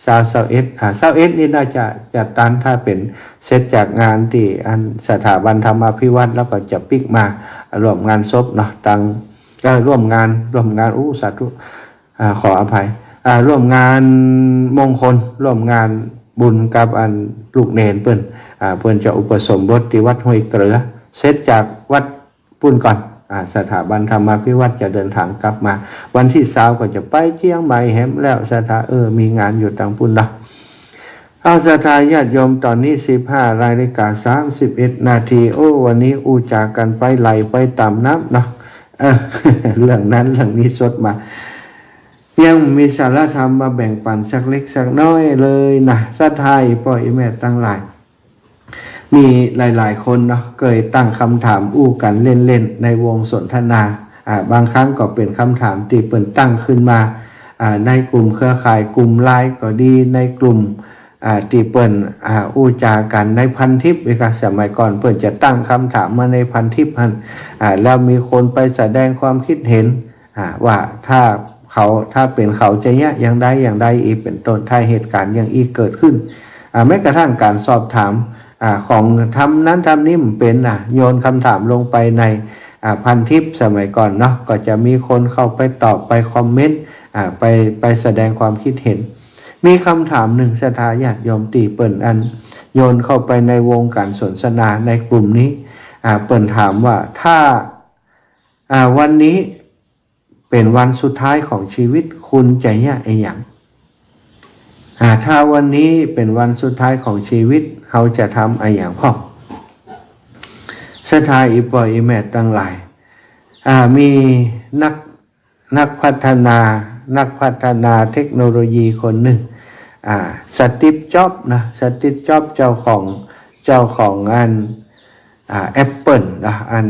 ซาว ซาวเอ็ด อ่า ซาวเอ็ดนี่น่าจะ จะตัน ถ้าเป๋นเสร็จจากงานตี้อันสถาบันธรรมาภิวัฒน์ แล้วก็จะปิ๊กมาร่วมงานศพเนาะ ตาง เอ่อ ร่วมงาน ร่วมงาน อู้ สาธุ อ่า ขออภัย อ่า ร่วมงานมงคล ร่วมงานบุญกับอันลูกเณรเปิ้น อ่า เปิ้นจะอุปสมบทตี้วัดห้วยเกลือ เสร็จจากวัดปู้นก่อน อ่า สถาบันธรรมาภิวัฒน์จะเดินทางกลับมา วันตี้ซาวก็จะไปเจียงใหม่แหมแล้ว ศรัทธา เออ มีงานอยู่ตางปู้นเนาะ เอา ศรัทธาญาติโยม ต๋อนนี้สิบห้านาฬิกาสามสิบเอ็ดนาที โอ้ วันนี้อู้จ๋ากั๋นไปไหลไปต๋ามน้ำเนาะ เออ เรื่องนั้นเรื่องนี้สดมา ยังมีสาระธรรมมาแบ่งปั๋นสักเล็กสักน้อยเลยนะ ศรัทธาอี่ป้ออี่แม่ตังหลาย มีหลายๆคนเนาะ เกยตั้งกำถามอู้กั๋นเล่นๆ ในวงสนทนา อ่า บางครั้งก็เป๋นกำถามตี้เปิ้นตั้งขึ้นมา อ่า ในกลุ่มเครือข่าย กลุ่มไลน์ก็ดี ในกลุ่ม อ่า ตี้เปิ้น อ่า อู้จ๋ากั๋นในพันทิป เวลาสมัยก่อนเปิ้นจะตั้งกำถามมาในพันทิปหั้น อ่า แล้วมีคนไปแสดงความคิดเห็น อ่า ว่าถ้าเขา ถ้าเป๋นเขาจะเยียะอย่างใดอย่างใดอีกเป๋นต้น ถ้าเหตุก๋ารณ์อย่างอี้เกิดขึ้น อ่า แม้กระทั่งก๋านสอบถาม อ่า ของธรรมนั้นธรรมนี้บ่เป๋นนะ โยนกำถามลงไปใน อ่า พันทิปสมัยก่อนเนาะ ก็จะมีคนเข้าไปตอบ ไปคอมเมนต์ อ่า ไป ไปแสดงความคิดเห็น มีกำถามนึ่ง ศรัทธาญาติโยม ตี้เปิ้นอันโยนเข้าไปในวงก๋านสนทนาในกลุ่มนี้ อ่า เปิ้นถามว่า ถ้า อ่า วันนี้เป๋นวันสุดท้ายของชีวิต คุณจะเยียะอะหยัง อ่า ถ้าวันนี้เป๋นวันสุดท้ายของชีวิต เฮาจะทำอะหยังพ่อง ศรัทธาอี่ป้ออี่แม่ตังหลาย อ่า มีนัก นักพัฒนา นักพัฒนาเทคโนโลยีคนนึ่ง อ่า สตีฟ จ็อบส์นะ สตีฟ จ็อบส์ เจ้าของ เจ้าของอัน อ่า แอปเปิ้ลนะ อัน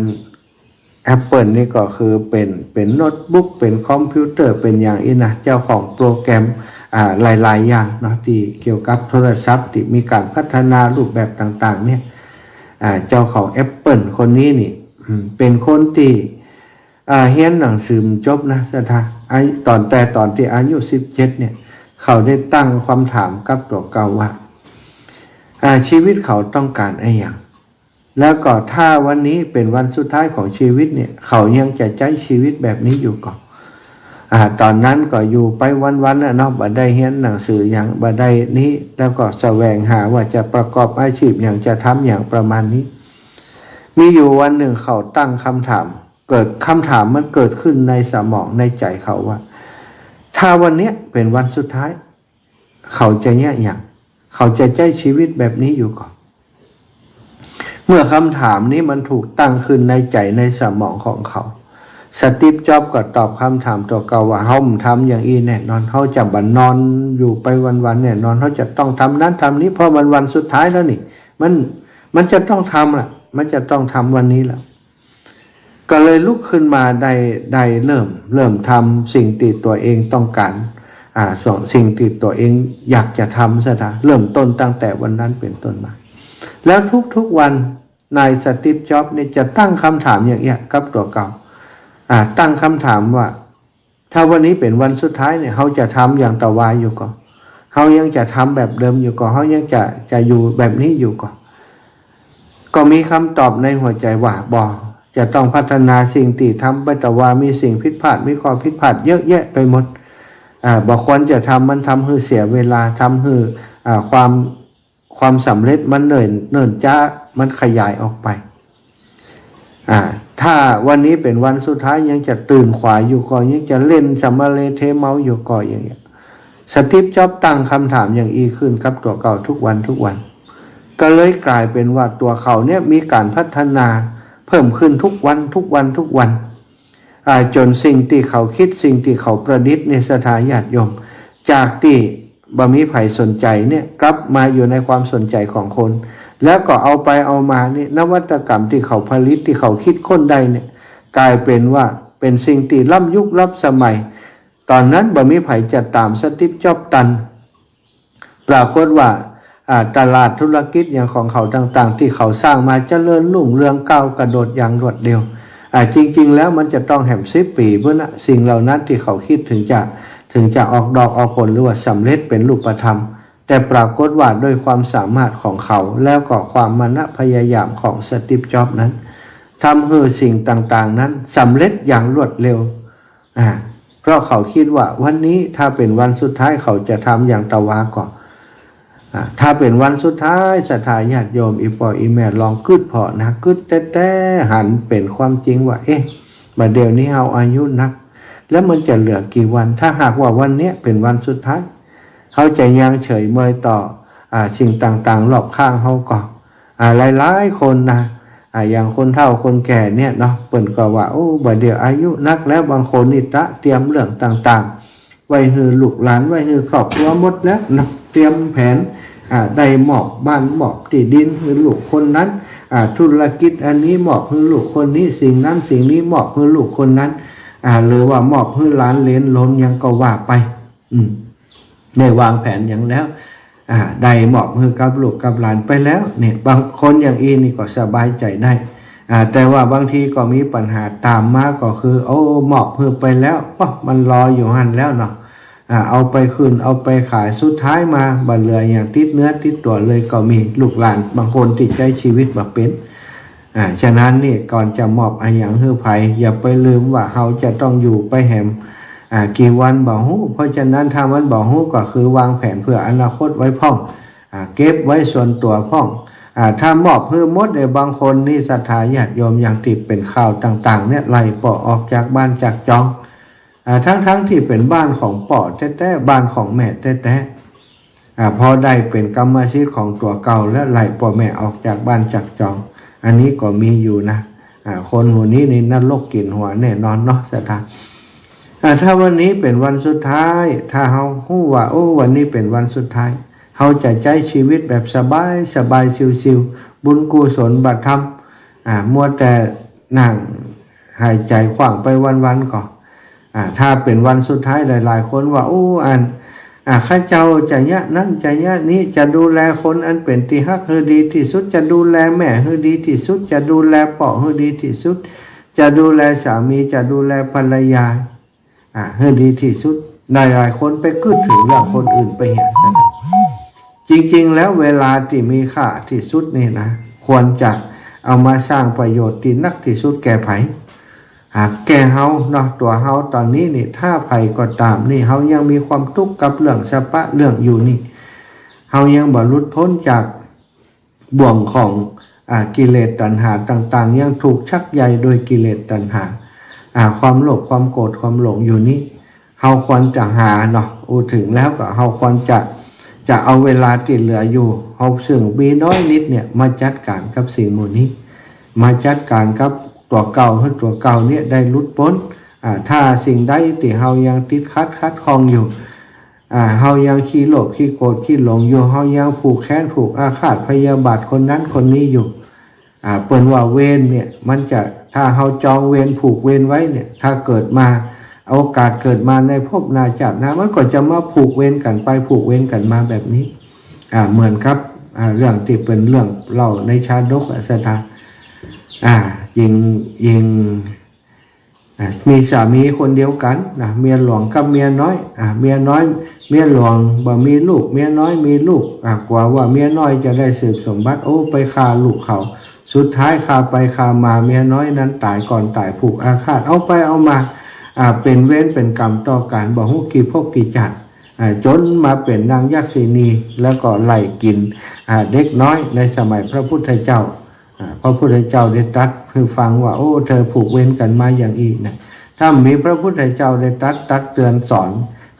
แอปเปิ้ลนี่ก็คือเป๋น เป๋นโน้ตบุ๊ก เป๋นคอมพิวเตอร์ เป๋นอย่างอี้นะ เจ้าของโปรแกรม อ่า หลายๆ อย่างเนาะ ตี้เกี่ยวกับโทรศัพท์ ตี้มีก๋านพัฒนารูปแบบต่างๆ เนี่ย อ่า เจ้าของแอปเปิ้ลคนนี้นี่ อืม เป๋นคนตี้ อ่า เฮียนหนังสือบ่จบนะ ศรัทธา อายุ ต๋อน แต่ต๋อนตี้อายุสิบเจ็ดเนี่ย เขาได้ตั้งกำถามกับตั๋วเก่าว่า อ่า ชีวิตเขาต้องก๋านอะหยัง แล้วก็ถ้าวันนี้เป๋นวันสุดท้ายของชีวิตเนี่ย เขายังจะใจ๊ชีวิตแบบนี้อยู่ก่อ อ่า อ่า ต๋อนนั้นก็อยู่ไปวันๆ น่ะเนาะ บ่ได้เฮียนหนังสือหยัง บ่ได้นี้ แล้วก็แสวงหาว่าจะประกอบอาชีพหยัง จะทำหยังประมาณนี้ มีอยู่วันนึ่งเขาตั้งกำถาม เกิด กำถามมันเกิดขึ้นในสมองในใจ๋เขาว่า ถ้าวันเนี้ยเป๋นวันสุดท้าย เขาจะเยียะหยัง เขาจะใจ๊ชีวิตแบบนี้อยู่ก่อ เมื่อกำถามนี้มันถูกตั้งขึ้นในใจ๋ในสมองของเขา สตีฟ จ็อบส์ก็ตอบกำถามตั๋วเก่าว่า เฮาบ่ทำอย่างอี้แน่นอน เฮาจะบ่นอนอยู่ไปวันๆ แน่นอน เฮาจะต้องทำนั้นทำนี้ เพราะมันวันสุดท้ายแล้วนี่ มัน มันจะต้องทำล่ะ มันจะต้องทำวันนี้แล้ว ก็เลยลุกขึ้นมาได้ ได้เริ่ม เริ่มทำสิ่งตี้ตั๋วเองต้องก๋าน อ่า ส่วนสิ่งตี้ตั๋วเองอยากจะทำเสียที เริ่มต้นตั้งแต่วันนั้นเป๋นต้นมา แล้วทุกๆ วัน นายสตีฟ จ็อบส์นี่จะตั้งกำถามอย่างเอี้ยกับตั๋วเก่า อ่า ตั้งกำถามว่า ถ้าวันนี้เป๋นวันสุดท้ายเนี่ย เฮาจะทำอย่างตะวาอยู่ก่อ เฮายังจะทำแบบเดิมอยู่ก่อ เฮายังจะ จะอยู่แบบนี้อยู่ก่อ ก็มีกำตอบในหัวใจ๋ว่า บ่ จะต้องพัฒนาสิ่งตี้ทำไปตะวา มีสิ่งผิดพลาด มีข้อผิดพลาดเยอะแยะไปหมด อ่า บ่ควรจะทำมัน ทำหื้อเสียเวลา ทำหื้อ อ่า ความ ความสำเร็จมันเนิ่น เนิ่นจ๊า มันขยายออกไป อ่า ถ้าวันนี้เป๋นวันสุดท้ายยังจะตื่นขวายอยู่ก่อ ยังจะเล่นสำมะเลเทเมาอยู่ก่ออย่างเงี้ย สตีฟ จ็อบส์ตั้งกำถามอย่างอี้ขึ้นกับตั๋วเก่าทุกวันทุกวัน ก็เลยก๋ายเป๋นว่าตั๋วเขาเนี่ยมีก๋านพัฒนาเพิ่มขึ้นทุกวันทุกวันทุกวัน อ่า จ๋นสิ่งตี้เขากึ๊ด สิ่งตี้เขาประดิษฐ์เนี่ย ศรัทธาญาติโยม จากตี้บ่มีใผสนใจ๋เนี่ย กลับมาอยู่ในความสนใจ๋ของคน แล้วก็เอาไปเอามานี่ นวัตกรรมตี้เขาผลิต ตี้เขากึ๊ดค้นได้เนี่ย ก๋ายเป๋นว่าเป๋นสิ่งตี้ล้ำยุคล้ำสมัย ต๋อนนั้นบ่มีใผจะต๋ามสตีฟ จ็อบส์ตัน ปรากฏว่า อ่า ตลาดธุรกิจอย่างของเขาต่างๆ ตี้เขาสร้างมาเจริญรุ่งเรืองก้าวกระโดดอย่างรวดเร็ว อ่า จริงๆ แล้วมันจะต้องแหมสิบปี๋ปู๊นนะ สิ่งเหล่านั้นตี้เขากึ๊ดถึงจะ ถึงจะออกดอกออกผล หรือว่าสำเร็จเป๋นรูปธรรม แต่ปรากฏว่าด้วยความสามารถของเขา แล้วก็ความมานะพยายามของสตีฟ จ็อบส์นั้น ทำหื้อสิ่งต่างๆ นั้นสำเร็จอย่างรวดเร็ว อ่า เพราะเขากึ๊ดว่าวันนี้ถ้าเป๋นวันสุดท้ายเขาจะทำอย่างตะวาก่อ อ่า ถ้าเป๋นวันสุดท้าย ศรัทธาญาติโยม อี่ป้ออี่แม่ลองกึ๊ดผ่อนะ กึ๊ดแต๊ๆ หันเป๋นความจริงว่า เอ๊ะ บ่าเดี่ยวนี้เฮาอายุนัก แล้วมันจะเหลือกี่วัน ถ้าหากว่าวันเนี้ยเป๋นวันสุดท้าย เฮาจะยังเฉยเมยต่อ อ่า สิ่งต่างๆ รอบข้างเฮาก่อ อ่า หลายๆ คนนะ อ่า อย่างคนเฒ่าคนแก่เนี่ยเนาะ เปิ้นก็ว่า โอ้ บ่าเดี่ยวอายุนักแล้ว บางคนนี่ตระเตรียมเรื่องต่างๆ ไว้หื้อลูกหลาน ไว้หื้อครอบครัวหมดแล้วเนาะ เตรียมแผน อ่า ได้มอบบ้านมอบตี้ดินหื้อลูกคนนั้น อ่า ธุรกิจอันนี้มอบหื้อลูกคนนี้ สิ่งนั้นสิ่งนี้มอบหื้อลูกคนนั้น อ่า หรือว่ามอบหื้อหลานเหลนหลนหยังก็ว่าไป อืม ได้วางแผนหยังแล้ว อ่า ได้มอบหื้อกับลูกกับหลานไปแล้ว เนี่ย บางคนอย่างอี้นี่ก็สบายใจ๋ได้ อ่า แต่ว่าบางทีก็มีปัญหาต๋ามมาก็คือ โอ้ มอบหื้อไปแล้ว โอ้ มันลอยอยู่หั้นแล้วเนาะ อ่า เอาไปขึ้น เอาไปขาย สุดท้ายมาบ่เหลือหยังติดเนื้อติดตั๋วเลยก็มี ลูกหลานบางคนตี้ใจ๊ชีวิตบ่เป๋น อ่า ฉะนั้นนี่ก่อนจะมอบอะหยังหื้อใผ อย่าไปลืมว่าเฮาจะต้องอยู่ไปแหม อ่า กี่วันบ่ฮู้ เพราะฉะนั้นถ้ามันบ่ฮู้ก็คือวางแผนเผื่ออนาคตไว้พ่อง อ่า เก็บไว้ส่วนตั๋วพ่อง อ่า ถ้ามอบหื้อหมดเนี่ย บางคนนี่ศรัทธาญาติโยมอย่างตี้เป๋นข่าวต่างๆ เนี่ย ไล่ป้อออกจากบ้านจากจอง อ่า ทั้งๆ ตี้เป๋นบ้านของป้อแต๊ๆ บ้านของแม่แต๊ๆ อ่า พอได้เป๋นกรรมสิทธิ์ของตั๋วเก่าแล้วไล่ป้อแม่ออกจากบ้านจากจอง อันนี้ก็มีอยู่นะ อ่า คนหมู่นี้นี่นรกกิ๋นหัวแน่นอนเนาะ ศรัทธา อ่า ถ้าวันนี้เป๋นวันสุดท้าย ถ้าเฮาฮู้ว่า โอ้ วันนี้เป๋นวันสุดท้าย เฮาจะใจ๊ชีวิตแบบสบายสบาย ชิวๆ บุญกุศลบ่ทำ อ่า มัวแต่นั่งหายใจ๋ขว้างไปวันๆ ก่อ อ่า ถ้าเป๋นวันสุดท้าย หลายๆ คนว่า โอ้ อัน อ่า ข้าเจ้าจะเยียะนั้นจะเยียะนี้ จะดูแลคนอันเป๋นตี้ฮักหื้อดีตี้สุด จะดูแลแม่หื้อดีตี้สุด จะดูแลป้อหื้อดีตี้สุด จะดูแลสามี จะดูแลภรรยา อ่า หื้อดีตี้สุด หลายๆ คนไปกึ๊ดเถิงเรื่องคนอื่นไปเหีย จริงๆ แล้วเวลาตี้มีค่าตี้สุดนี่นะ ควรจะเอามาสร้างประโยชน์ตี้นักตี้สุดแก่ใผ อ่า แก่เฮาเนาะ ตั๋วเฮาต๋อนนี้นี่ ถ้าใผก็ต๋ามนี่ เฮายังมีความตุ๊กข์กับเรื่องสะปะเรื่องอยู่นี่ เฮายังบ่หลุดป๊นจากบ่วงของ อ่า กิเลสตัณหาต่างๆ ยังถูกชักใยโดยกิเลสตัณหา อ่า ความโลภ ความโกรธ ความหลงอยู่นี้ เฮาควรจะหาเนาะ อู้ ถึงแล้วก็เฮาควรจะ จะเอาเวลาตี้เหลืออยู่ เฮาซึ่งมีน้อยนิดเนี่ย มาจัดก๋านกับสิ่งหมู่นี้ มาจัดก๋านกับตั๋วเก่า หื้อตั๋วเก่าเนี่ยได้หลุดป๊น อ่า ถ้าสิ่งใดตี้เฮายังติดขัด ขัดข้องอยู่ อ่า เฮายังขี้โลภ ขี้โกรธ ขี้หลงอยู่ เฮายังผูกแค้น ผูกอาฆาตพยาบาทคนนั้นคนนี้อยู่ อ่า เปิ้นว่าเวรเนี่ย มันจะ ถ้าเฮาจองเวร ผูกเวรไว้เนี่ย ถ้าเกิดมา โอกาสเกิดมาในภพหน้าชาติหน้า มันก็จะมาผูกเวรกั๋นไป ผูกเวรกั๋นมาแบบนี้ อ่า เหมือนกับ อ่า เรื่องตี้เป๋นเรื่องเล่าในชาดกอะ ศรัทธา อ่า หญิง หญิง อ่ะ มีสามีคนเดียวกั๋นนะ เมียหลวงกับเมียน้อย อ่ะ เมียน้อย เมียหลวงบ่มีลูก เมียน้อยมีลูก อ่ะ กั๋วว่าเมียน้อยจะได้สืบสมบัติ โอ้ ไปฆ่าลูกเขา สุดท้ายฆ่าไปฆ่ามา เมียน้อยนั้นต๋ายก่อนต๋าย ผูกอาฆาต เอาไปเอามา อ่ะ เป๋นเวรเป๋นก๋รรมต่อกั๋น บ่ฮู้กี่ภพกี่ชาติ อ่ะ จ๋นมาเป๋นนางยักษิณี แล้วก็ไล่กิ๋น อ่ะ เด็กน้อยในสมัยพระพุทธเจ้า อ่า พระพุทธเจ้าได้ตรัสหื้อฟังว่า โอ้ เธอผูกเวรกั๋นมาอย่างอี้นะ ถ้าบ่มีพระพุทธเจ้าได้ตรัสตักเตือนสอน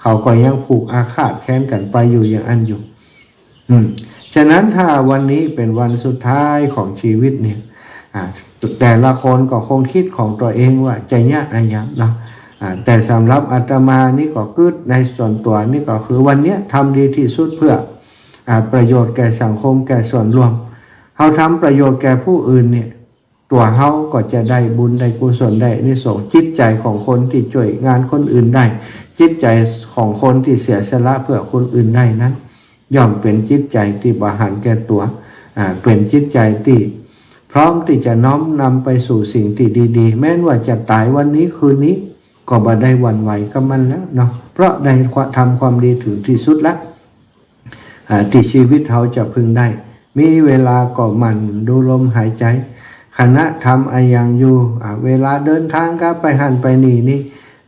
เขาก็ยังผูกอาฆาตแค้นกั๋นไปอยู่อย่างอั้นอยู่ อืม ฉะนั้นถ้าวันนี้เป๋นวันสุดท้ายของชีวิตเนี่ย อ่า แต่ละคนก็คงกึ๊ดของตั๋วเองว่าจะเยียะอะหยังเนาะ อ่า แต่สำหรับอาตมานี่ก็กึ๊ดในส่วนตั๋วนี่ก็คือวันเนี้ยทำดีตี้สุดเพื่อ อ่า ประโยชน์แก่สังคม แก่ส่วนรวม เฮาทำประโยชน์แก่ผู้อื่นเนี่ย ตั๋วเฮาก็จะได้บุญ ได้กุศล ได้อานิสงส์ จิตใจ๋ของคนตี้จ้วยงานคนอื่นได้ จิตใจ๋ของคนตี้เสียสละเพื่อคนอื่นได้นั้น ย่อมเป๋นจิตใจ๋ตี้บ่หันแก่ตั๋ว อ่า เป๋นจิตใจ๋ตี้พร้อมตี้จะน้อมนำไปสู่สิ่งตี้ดีๆ แม้นว่าจะต๋ายวันนี้คืนนี้ ก็บ่ได้หวั่นไหวกับมันแล้วเนาะ เพราะได้ทำความดีถึงตี้สุดละ อ่า ตี้ชีวิตเฮาจะพึงได้ มีเวลาก็หมั่นดูลมหายใจ๋ ขณะทำอะหยังอยู่ อ่า เวลาเดินตางก็ไปหั้นไปนี่นี่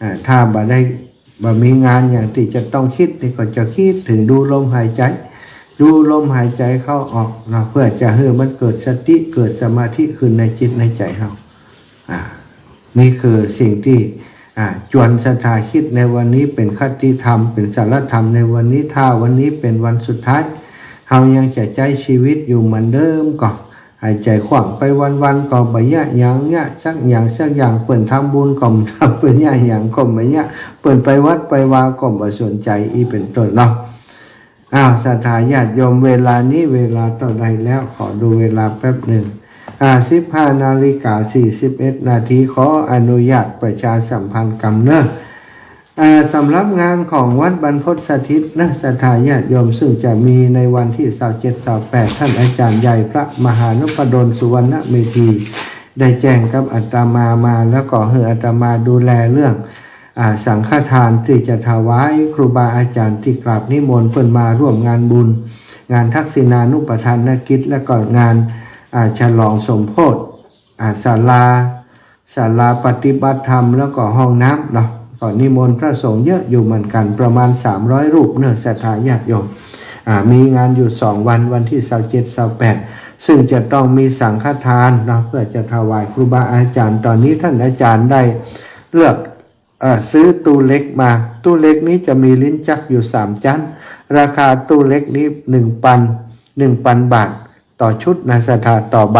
อ่า ถ้าบ่ได้ บ่มีงานหยังตี้จะต้องกึ๊ดนี่ก็จะกึ๊ดเถิงดูลมหายใจ๋ ดูลมหายใจ๋เข้าออกเนาะ เพื่อจะหื้อมันเกิดสติ เกิดสมาธิขึ้นในจิตในใจ๋เฮา อ่า นี่คือสิ่งตี้ อ่า จวนศรัทธากึ๊ดในวันนี้ เป๋นคติธรรม เป๋นสาระธรรมในวันนี้ ถ้าวันนี้เป๋นวันสุดท้าย เฮายังจะใจ๊ชีวิตอยู่เหมือนเดิมก็ หายใจ๋ขว้างไปวันๆ ก็บ่เยียะหยัง เยียะสักอย่างสักอย่าง เปิ้นทำบุญก็บ่ทำ เปิ้นเยียะหยังก็บ่เยียะ เปิ้นไปวัดไปวาก็บ่สนใจ๋ อี้เป๋นต้นเนาะ อ้าว ศรัทธาญาติโยม เวลานี้เวลาเต้าใดแล้ว ขอดูเวลาแป๊บนึ่ง อ่า สิบห้านาฬิกาสี่สิบเอ็ดนาที ขออนุญาตประชาสัมพันธ์กำเน้อ อ่า สำหรับงานของวัดบรรพตสถิตนะ ศรัทธาญาติโยม ซึ่งจะมีในวันตี้ซาวเจ็ด ซาวแปด ต้านอาจ๋ารย์ใหญ่พระมหานุพดลสุวรรณเมธี ได้แจ้งกับอาตมามา แล้วก็หื้ออาตมาดูแลเรื่อง อ่า สังฆทานตี้จะถวายครูบาอาจ๋ารย์ตี้กราบนิมนต์เปิ้นมาร่วมงานบุญ งานทักษิณานุปทานกิจ และก็งาน อ่า ฉลองสมโภช อ่า ศาลา ศาลาปฏิบัติธรรม แล้วก็ห้องน้ำเนาะ ก็นิมนต์พระสงฆ์เยอะอยู่เหมือนกั๋น ประมาณสามร้อยรูปเน้อ ศรัทธาญาติโยม อ่า มีงานอยู่สองวัน วันตี้ซาวเจ็ด ซาวแปด ซึ่งจะต้องมีสังฆทานเนาะ เพื่อจะถวายครูบาอาจ๋ารย์ ต๋อนนี้ต้านอาจ๋ารย์ได้เลือก เอ่อ ซื้อตู้เหล็กมา ตู้เหล็กนี้จะมีลิ้นจักรอยู่สามจั๊น ราคาตู้เหล็กนี้หนึ่งปัน หนึ่งปันบาทต่อชุดนะ ศรัทธา ต่อใบ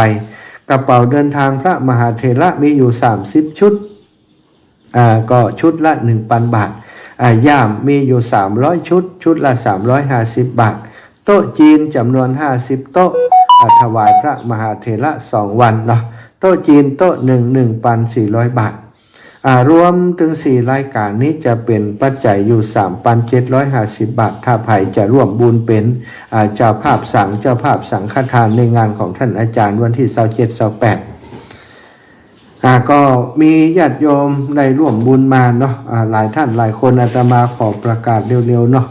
กระเป๋าเดินทางพระมหาเถระมีอยู่สามสิบชุด อ่า ก็ชุดละหนึ่งปันบาท อ่า ย่ามมีอยู่สามร้อยชุด ชุดละสามร้อยห้าสิบบาท โต๊ะจีนจ๋ำนวนห้าสิบโต๊ะ อ่า ถวายพระมหาเถระสองวันเนาะ โต๊ะจีนโต๊ะนึ่ง หนึ่งปันสี่ร้อยบาท อ่า รวมตึงสี่รายก๋านนี้จะเป๋นปัจจัยอยู่สามปันเจ็ดร้อยห้าสิบบาท ถ้าใผจะร่วมบุญเป๋น อ่า เจ้าภาพสัง เจ้าภาพสังฆทานในงานของต้านอาจ๋ารย์วันตี้ซาวเจ็ด ซาวแปด อ่า ก็มีญาติโยมได้ร่วมบุญมาเนาะ อ่า หลายต้านหลายคน อาตมาขอประกาศเร็วๆ เนาะ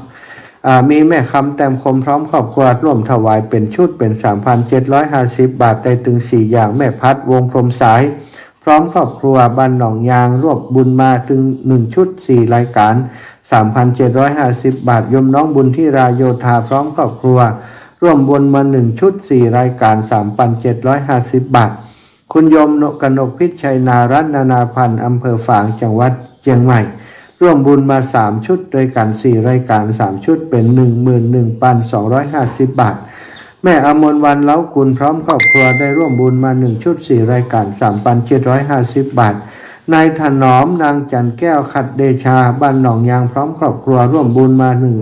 อ่า มีแม่คำ แต้มคม พร้อมครอบครัว ร่วมถวายเป๋นชุดเป๋นสามปันเจ็ดร้อยห้าสิบบาท ได้ตึงสี่อย่าง แม่พัด วงศ์พรหมสาย พร้อมครอบครัว บ้านหนองยาง ร่วมบุญมาเถิงหนึ่งชุดสี่รายก๋าน สามพันเจ็ดร้อยห้าสิบบาท โยมน้องบุญธิรา โยธา พร้อมครอบครัว ร่วมบุญมาหนึ่งชุดสี่รายก๋าน สามพันเจ็ดร้อยห้าสิบบาท คุณโยมกนกพิชชัยนารัตน์ นานาพันธ์ อำเภอฝาง จังหวัดเจียงใหม่ ร่วมบุญมาสามชุดด้วยกั๋น สี่รายก๋าน สามชุดเป๋น หนึ่งหมื่นหนึ่งพันสองร้อยห้าสิบบาท แม่อมรวรรณ เล้ากุล พร้อมครอบครัว ได้ร่วมบุญมาหนึ่งชุดสี่รายก๋าน สามพันเจ็ดร้อยห้าสิบบาท นายถนอม นางจันทร์แก้ว ขัดเดชา บ้านหนองยาง พร้อมครอบครัว ร่วมบุญมาหนึ่ง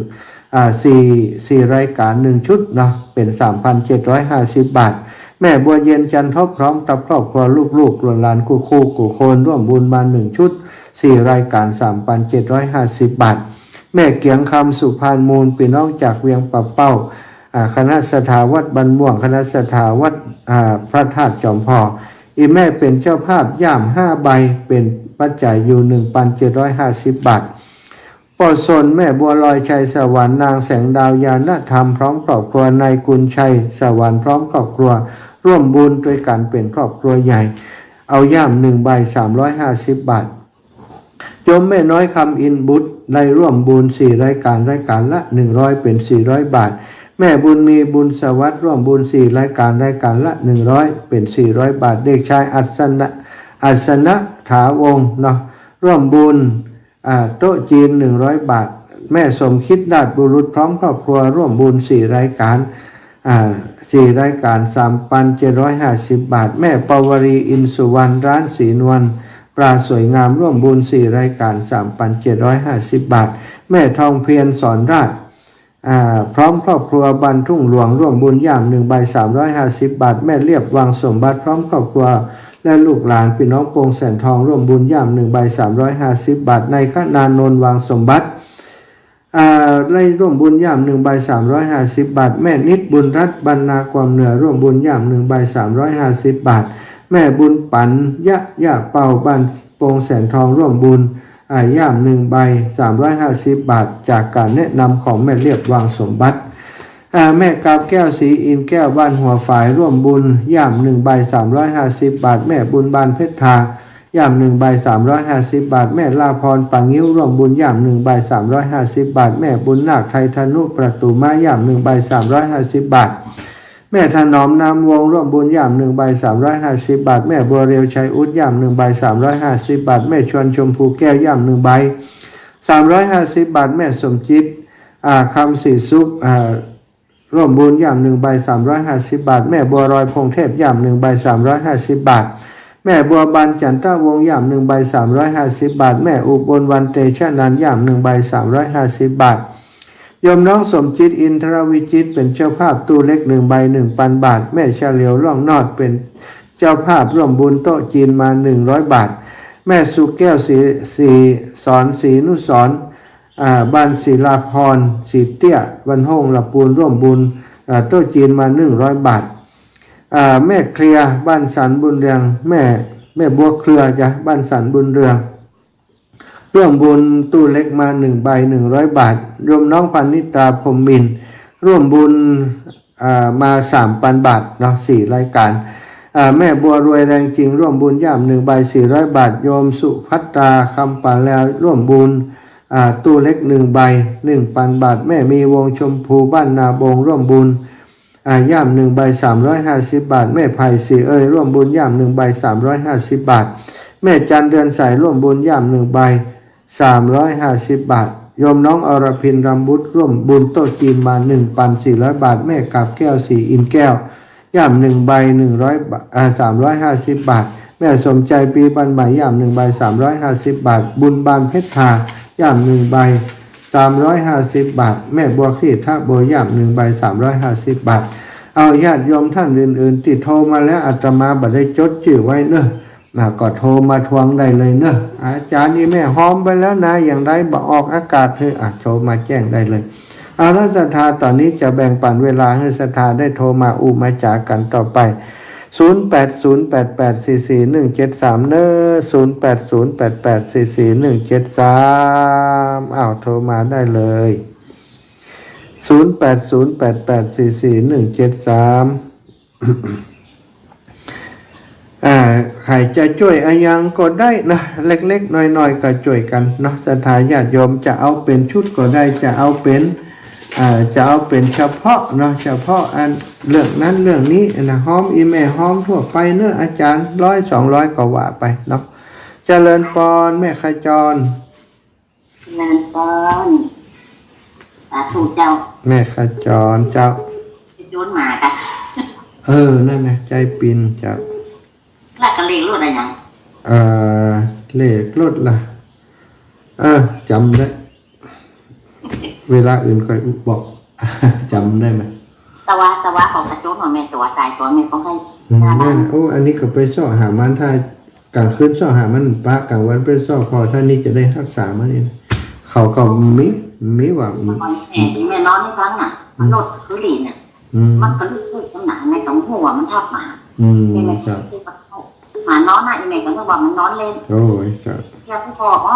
อ่า สี่ สี่รายก๋าน หนึ่งชุดเนาะ เป๋น สามพันเจ็ดร้อยห้าสิบบาท แม่บัวเย็น จันทบ พร้อมกับครอบครัว ลูกๆ หลานๆ กู้ๆ กู้คน ร่วมบุญมาหนึ่งชุดสี่รายก๋าน สามพันเจ็ดร้อยห้าสิบบาท แม่เกียงคำ สุพรรณมูล ปี้น้องจากเวียงป่าเป้า อ่า คณะศรัทธาวัดบ้านม่วง คณะศรัทธาวัด อ่า พระธาตุจอมพอ อี่แม่เป๋นเจ้าภาพย่ามห้าใบ เป๋นปัจจัยอยู่ หนึ่งพันเจ็ดร้อยห้าสิบบาท ป้อสน แม่บัวลอย ชัยสวรรค์ นางแสงดาว ญาณธรรม พร้อมครอบครัว นายกุลชัย สวรรค์ พร้อมครอบครัว ร่วมบุญด้วยกั๋นเป๋นครอบครัวใหญ่ เอาย่ามหนึ่งใบ สามร้อยห้าสิบบาท โยมแม่น้อย คำอินทร์บุตร ได้ร่วมบุญสี่รายก๋าน รายก๋านละหนึ่งร้อย เป๋นสี่ร้อยบาท แม่บุญมี บุญสวัสดิ์ ร่วมบุญสี่รายก๋าน รายก๋านละหนึ่งร้อย เป๋นสี่ร้อยบาท เด็กชายอัศนะ อัศนะถาวงศ์เนาะ ร่วมบุญ อ่า โต๊ะจีนหนึ่งร้อยบาท แม่สมคิด ราชบุรุษ พร้อมครอบครัว ร่วมบุญสี่รายก๋าน อ่า สี่รายก๋าน สามพันเจ็ดร้อยห้าสิบบาท แม่ปวรี อินสุวรรณ ร้านศรีนวล ปลาสวยงาม ร่วมบุญสี่รายก๋าน สามพันเจ็ดร้อยห้าสิบบาท แม่ทองเพียร สอนราช อ่า พร้อมครอบครัว บ้านทุ่งหลวง ร่วมบุญย่ามหนึ่งใบ สามร้อยห้าสิบบาท แม่เลียบ วังสมบัติ พร้อมครอบครัว และลูกหลานปี้น้องปงแสนทอง ร่วมบุญย่ามหนึ่งใบ สามร้อยห้าสิบบาท นายคณานนท์ วังสมบัติ อ่า ได้ร่วมบุญย่ามหนึ่งใบ สามร้อยห้าสิบบาท แม่นิด บุญรัตน์ บ้านนาความเหนือ ร่วมบุญย่ามหนึ่งใบ สามร้อยห้าสิบบาท แม่บุญปั๋น ยะ ย่าเป่า บ้านปงแสนทอง ร่วมบุญ อ่า ย่ามหนึ่งใบ สามร้อยห้าสิบบาท จากก๋านแนะนำของแม่เลียบ วังสมบัติ อ่า แม่กาบแก้ว ศรีอินทร์แก้ว บ้านหัวฝาย ร่วมบุญย่ามหนึ่งใบ สามร้อยห้าสิบบาท แม่บุญบาน เพชรทา ย่ามหนึ่งใบ สามร้อยห้าสิบบาท แม่ลาพร ป่างิ้ว ร่วมบุญย่ามหนึ่งใบ สามร้อยห้าสิบบาท แม่บุญนาค ไทยธนุ ประตูไม้ ย่ามหนึ่งใบ สามร้อยห้าสิบบาท แม่ถนอม นามวงศ์ ร่วมบุญย่ามหนึ่งใบ สามร้อยห้าสิบบาท แม่บัวเรียว ชัยอุด ย่ามหนึ่งใบ สามร้อยห้าสิบบาท แม่ชวน ชมพูแก้ว ย่ามหนึ่งใบ สามร้อยห้าสิบบาท แม่สมจิต อ่า คำศรีสุข อ่า ร่วมบุญย่ามหนึ่งใบ สามร้อยห้าสิบบาท แม่บัวลอย พงเทพ ย่ามหนึ่งใบ สามร้อยห้าสิบบาท แม่บัวบาน จันทวงศ์ ย่ามหนึ่งใบ สามร้อยห้าสิบบาท แม่อุบลวรรณ เตชะนันท์ ย่ามหนึ่งใบ สามร้อยห้าสิบบาท โยมน้องสมจิต อินทรวิจิตร เป๋นเจ้าภาพตู้เหล็กหนึ่งใบ หนึ่งพันบาท แม่เฉลียว ร่องนอด เป๋นเจ้าภาพร่วมบุญโต๊ะจีนมาหนึ่งร้อยบาท แม่สุแก้ว ศรี ศรีสอน ศรีนุสรณ์ อ่า บ้านศิลาพร ศรีเตี้ย บ้านห้องละปูน ร่วมบุญ อ่า โต๊ะจีนมาหนึ่งร้อยบาท อ่า แม่เคลียร์ บ้านสันบุญเรือง แม่ แม่บัวเครือจ้ะ บ้านสันบุญเรือง ร่วมบุญตู้เหล็กมาหนึ่งใบ หนึ่งร้อยบาท โยมน้องพานิตา พรหมมินทร์ ร่วมบุญ อ่า มาสามพันบาทเนาะ สี่รายการ อ่า แม่บัวรวย แรงจริง ร่วมบุญย่ามหนึ่งใบ สี่ร้อยบาท โยมสุภัตตา คำป่าแลว ร่วมบุญ อ่า ตู้เหล็กหนึ่งใบ หนึ่งพันบาท แม่มีวงศ์ ชมพู บ้านนาบง ร่วมบุญ อ่า ย่ามหนึ่งใบ สามร้อยห้าสิบบาท แม่ไพศรีเอย ร่วมบุญย่ามหนึ่งใบ สามร้อยห้าสิบบาท แม่จันทร์ เรือนใส ร่วมบุญย่ามหนึ่งใบ สามร้อยห้าสิบบาท โยมน้องอรพิน รำบุตร ร่วมบุญโต๊ะจีนมา หนึ่งพันสี่ร้อยบาท แม่กาบแก้ว ศรีอินทร์แก้ว ย่ามหนึ่งใบ หนึ่งร้อยบาท อ่า สามร้อยห้าสิบบาท แม่สมใจ ปีบ้านใหม่ ย่ามหนึ่งใบ สามร้อยห้าสิบบาท บุญบาน เพชรทา ย่ามหนึ่งใบ สามร้อยห้าสิบบาท แม่บัวคลี่ ทะโบ ย่ามหนึ่งใบ สามร้อยห้าสิบบาท เอาญาติโยมท่านอื่นๆ ตี้โทรมาแล้ว อาตมาบ่ได้จดจื้อไว้เนอะ นะ ก็โทรมาทวงได้เลยเนอะ อาจารย์ อี่แม่หอมไปแล้วนะ อย่างไรบ่ออกอากาศเหอะ อ่ะ โทรมาแจ้งได้เลย เอาละศรัทธา ต๋อนนี้จะแบ่งปั๋นเวลาหื้อศรัทธาได้โทรมาอู้มาจ๋ากั๋นต่อไป ศูนย์แปดศูนย์แปดแปดสี่สี่หนึ่งเจ็ดสาม เนอะ ศูนย์แปดศูนย์แปดแปดสี่สี่หนึ่งเจ็ดสาม อ้าว โทรมาได้เลย ศูนย์แปดศูนย์แปดแปดสี่สี่หนึ่งเจ็ดสาม อ่า อ่า ใผจะจ้วยอะหยังก็ได้นะ เล็กๆ น้อยๆ ก็จ้วยกั๋นเนาะ ศรัทธาญาติโยม จะเอาเป๋นชุดก็ได้ จะเอาเป๋น อ่า จะเอาเป๋นเฉพาะเนาะ เฉพาะอันเรื่องนั้นเรื่องนี้นะ ฮอมอี่แม่ฮอมทั่วไปเนาะ อาจ๋ารย์ ร้อยสองร้อย ก็ว่าไปเนาะ เจริญปอน แม่ขจร เจริญปอน สาธุเจ้า แม่ขจรเจ้า ไปโจนหมากั๋น เออ นั่นนะ ใจ๋ปิ๊นเจ้า แล้วก็เลขรถอะหยัง เอ่อ เลขรถล่ะ เออ จ๋ำได้ เวลาอื่นค่อยบอก จ๋ำได้ไหม แต่ว่า แต่ว่าเขากระโจนว่าแม่ตั๋วต๋ายตั๋วแม่ก็ให้ อืม นั่นน่ะ นั่นน่ะ โอ้ อันนี้ก็ไปเซาะหามัน ถ้า ก๋างคืนเซาะหามันปะ ก๋างวันไปเซาะผ่อ ถ้านี่จะได้ฮักษามันนี่นะ เขาก็มี มีว่า มันแม่ แม่นอนในครั้งน่ะ อืม มันโลดคือหลีน่ะ อืม มันก็ลุกๆ ขนาดในตรงหัวมันทับหมา อืม นี่แหละ ครับ หมานอนน่ะ อี่แม่ก็นึกว่ามันนอนเล่น โอ้ย ครับ เสียงพ่อ อ๋อ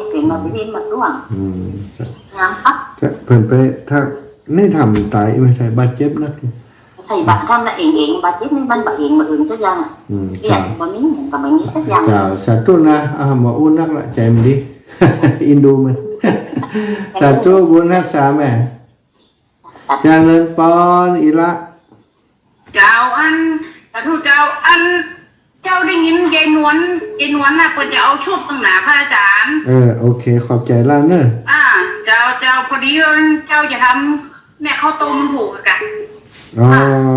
เสียงมันไปเล่นมาด้วง อืม ครับ งามปั๊บ จะเปิ้นไป ถ้านี่ทำต๋าย ไม่ใช่บาดเจ็บนะ ใช่ บาด ทำนะเองเอง บาดเจ็บนี่มันบ่เองบ่เอิงสักอย่างอะ อืม เรียก ครับ บ่มี มันก็บ่มีสักอย่าง เจ้า สาธุนะ อ่า บ่อู้นักละ ใจ๋มันดี อินดูมัน สาธุ บุญฮักษาแม่ เจริญปอน อีละ เจ้า อัน สาธุเจ้า อัน เจ้าได้ยินยายนวล ยายนวลน่ะ เปิ้นจะเอาชุดตังหนาพระอาจ๋ารย์ เออ โอเค ขอบใจ๋ละเน่อ อ่า เจ้า เจ้า พอดีว่าเจ้าจะทำ แม่ข้าวต้มผูกอะกะ อ๋อ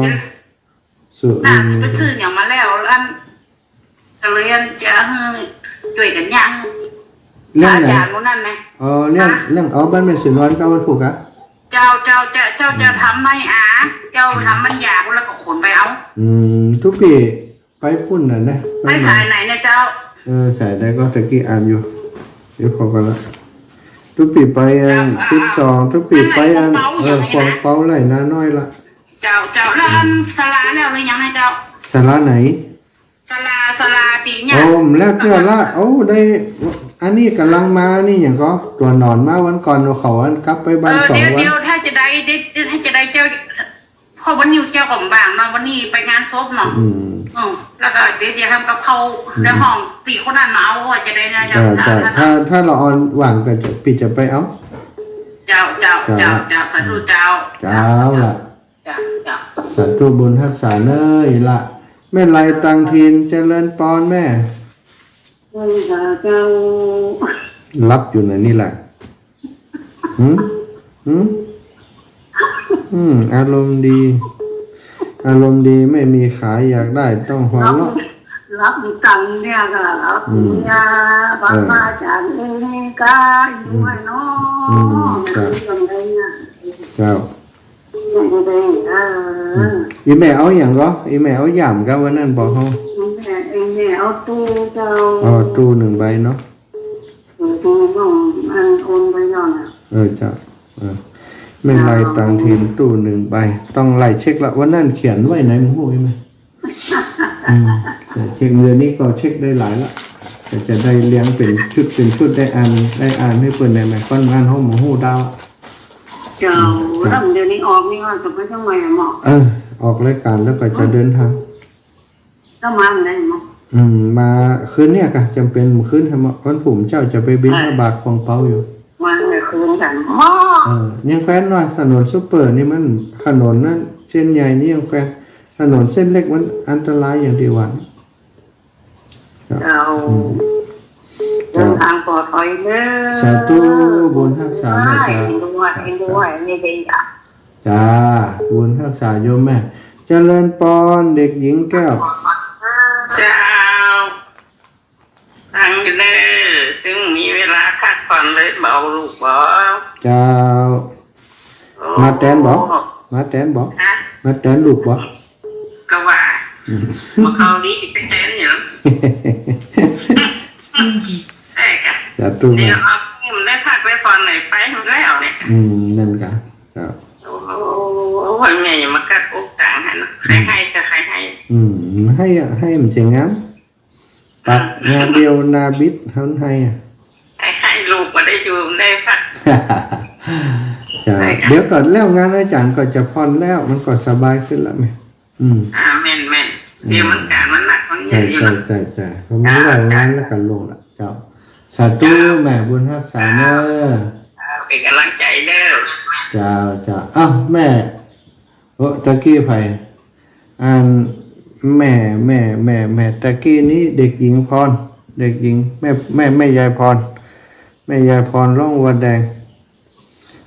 อ่า สุรินทร์ น่ะ ไปซื้อหยังมาแล้ว อัน ก็เลยจะหื้อจ้วยกั๋นย่าง เรื่องไหน อาจ๋ารย์หมู่นั้นนะ อ๋อ เรื่อง ฮะ เรื่อง อ๋อ บ้านแม่สุนทรก็วันผูกอะ เจ้า เจ้า เจ้า เจ้า อืม จะทำไหมอะ เจ้าทำมันอยาก แล้วก็ขนไปเอา อืม ตุ๊ปี้ไปปุ้นน่ะนะ ไป ไปไหน สายไหนเนี่ยเจ้า เออ สายใดก็ตะกี้อ่านอยู่ เดี๋ยวพอกันละ ตุ๊ปี้ไปอัน เจ้า สิบสอง ตุ๊ปี้ไปอัน อันไหน ขวงเปา เออ อย่างนี้นะ ขวงเปาไร่นาน้อยละ เจ้า เจ้า แล้วอัน อืม ศาลาแล้วหรือยังนะเจ้า ศาลาไหน ศาลา ศาลาตี้เนี่ย โอ้ แล้วเตื้อละ โอ้ ได้ อันนี้ก่ำลังมานี่ หยังก็ ตั๋วหนอนมาวันก่อน เขาอันกลับไปบ้าน เออ สองวัน เดี๋ยว เดี๋ยว ถ้าจะได้ เดี๋ยว เดี๋ยว ถ้าจะได้เจ้า เพราะวันนี้เจ้าก็บ่ว่างเนาะ วันนี้ไปงานศพเนาะ อืม อืม แล้วก็เดี๋ยวจะทำกับข้าว อืม ในห้องตี้คนนั้นมาเอา ว่าจะได้นะเจ้า เออ เจ้า ถ้า ถ้า ถ้าละอ่อนว่างก็จะ ปี้จะไปเอา เจ้า เจ้า เจ้า เจ้า เจ้า สาธุเจ้า เจ้าละ จ้ะ จ้ะ สาธุบุญฮักษาเน่อ อีละ แม่ไลตังถิ่น เจริญปอนแม่ เจ้า เจ้า หลับอยู่ในนี่แหละ หืม หืม อืม อารมณ์ดี อารมณ์ดี ไม่มีขาย อยากได้ต้องหัวเราะ หลับ หลับตังเนี่ยก็หลับ อืม เนี่ย บ้าน เออ พระอาจ๋ารย์เองนี่ก็อยู่ อืม ไว้เนาะ อืม มัน ครับ เป็นอย่างไรเนี่ย ครับ อืม อีแม่เอาหยังก็ อีแม่เอาหยามก็วันนั้นบอกเขา อีแม่ อีแม่เอาตู้เจ้า อ๋อ ตู้หนึ่งใบเนาะ เออ ตู้น้องอันโอนไปย้อนน่ะ เออ เจ้า เออ แม่ไลตังถิ่นตู้หนึ่งใบ ต้องไล่เช็คละ วันนั้นเขียนไว้ไหนมึงฮู้อีแม่ อืม แต่เช็คเดือนนี้ก็เช็คได้หลายละ แต่จะได้เลี้ยงเป็นชุดเป็นชุด ได้อ่าน ได้อ่านหื้อเปิ้นได้ไหม ก้อนบ้านห้องหมู่ฮู้ดาว เจ้า อืม ครับ แล้วเดี๋ยวนี้ออกนี่ว่าจะไปทางไหนอะหมอ เออ ออกรายการแล้วก็จะเดินทาง เจ้ามาเมื่อไหร่หมอ อืม มาคืนเนี่ยกะ จำเป็นคืนให้หมอ วันพุธเจ้าจะไปบิณฑบาตขวงเปาอยู่ มาเมื่อคืนกันหมอ เออ ยังแควนว่าถนนซุปเปอร์นี่มัน ถนนนั้นเส้นใหญ่นี่ยังแควน ถนนเส้นเล็กมันอันตรายอย่างที่ว่า ครับ เจ้า อืม เดินทางปลอดภัยเด้อ สาธุ บุญฮักษาแม่ เจ้า เอ็นดูไว้ เอ็นดูไว้ นี่เด้อ จ้า บุญฮักษาโยมแม่ เจริญปอน เด็กหญิงแก้ว เจ้า ฟังอยู่เด้อ ตึงมีเวลาพักผ่อนเลย เบาลูกบ่ เจ้า โอ้ มาแตนบ่ มาแตนบ่ ฮะ มาแตนลูกบ่ ก็ว่า อืม มาเข้าดีไปแตนอยู่ ใช่ค่ะ สาธุ เดี๋ยวเอา ได้พักได้ผ่อนหน่อย ไปหมดแล้วเนี่ย อืม นั่นกะ ครับ โอ้โห โอ้ย แม่อย่ามากัดอกต่างหั้นนะ อืม ใครให้ก็ใครให้ อืม ให้อะ ให้มันจะงาม ปากหน้าเบี้ยวหน้าบิด เฮาให้อะ ให้ ให้ลูกมาได้อยู่ได้พัก จ้ะ ใช่ค่ะ เดี๋ยวก่อนแล้วงานอาจ๋ารย์ก็จะผ่อนแล้ว มันก็สบายขึ้นแล้วแม่ อืม อ่า แม่น แม่น อืม เดี๋ยวมันการมันหนักมัน ใจ้ ใจ้ ใจ้ ใจ้ เพราะมันเล่างานแล้วก็ลงละเจ้า สาธุแม่ บุญฮักษาเน้อ เป๋นก๋ำลังใจ๋เน้อ เจ้า เจ้า อ้าว แม่ โอ้ ตะกี้ใผ อัน แม่ แม่ แม่ แม่ ตะกี้นี้เด็กหญิงพร เด็กหญิง แม่ แม่ แม่ยายพร แม่ยายพร ร่องวัวแดง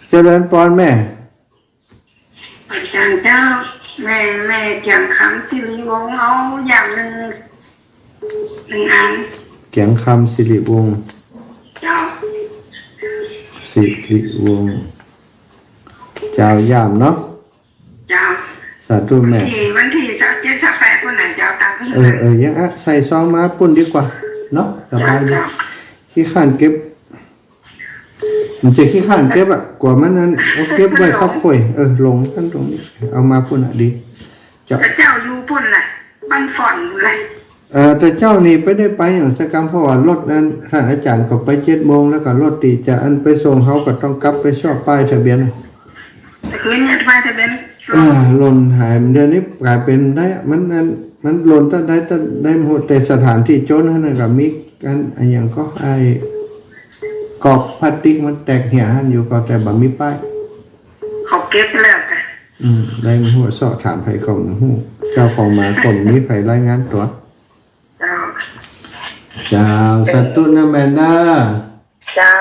เจริญปอนแม่ อาจ๋ารย์เจ้า แม่ แม่เจียงคำสิริวงศ์ เอาย่ามนึ่ง นึ่งอัน เจียงคำสิริวงศ์ เจ้า สิริวงศ์ เจ้า ย่ามเนาะ เจ้า สาธุแม่ วันตี้ วันตี้ซาวเจ็ด ซาวแปด ปู๊นน่ะเจ้า ต๋ามนี้ เออ เออ ยังอะ ใส่ซองมาปู๊นดีกว่าเนาะ สบายดี เจ้า ขี้คร้านเก็บ มันจะขี้คร้านเก็บอะ กั๋วมันนั้น เอาเก็บไว้คับค่อย เออ ลงตันตรงนี้ เอามาปู๊นอะ ดี เจ้า แต่เจ้าอยู่ปู๊นแหละ บ้านฝ่อนแหละ เอ่อ แต่เจ้านี่ไปได้ไปอย่างสักกำ เพราะว่ารถนั้น ท่านอาจ๋ารย์ก็ไปเจ็ดโมง แล้วก็รถตี้จะอันไปส่งเฮาก็ต้องกลับไปซอกป้ายทะเบียน คืนเนี่ยป้ายทะเบียน เออ หล่นหาย เดี๋ยวนี้ก๋ายเป๋นได้ มันอัน มันหล่นตั๊งใดตั๊งใดบ่ฮู้ แต่สถานตี้โจ๊นหั้นน่ะก็มีอัน อะหยังก็ไอ้กรอบพลาสติกมันแตกเหี่ยหั้นอยู่ ก็แต่บ่มีป้าย เขาเก็บไปแล้วจ้ะ อืม ได้บ่ฮู้ เซาะถามใผก็บ่ฮู้ เจ้าของหมาก็บ่มีใผรายงานตั๋ว เจ้า เจ้า สาธุนะแม่นะ เจ้า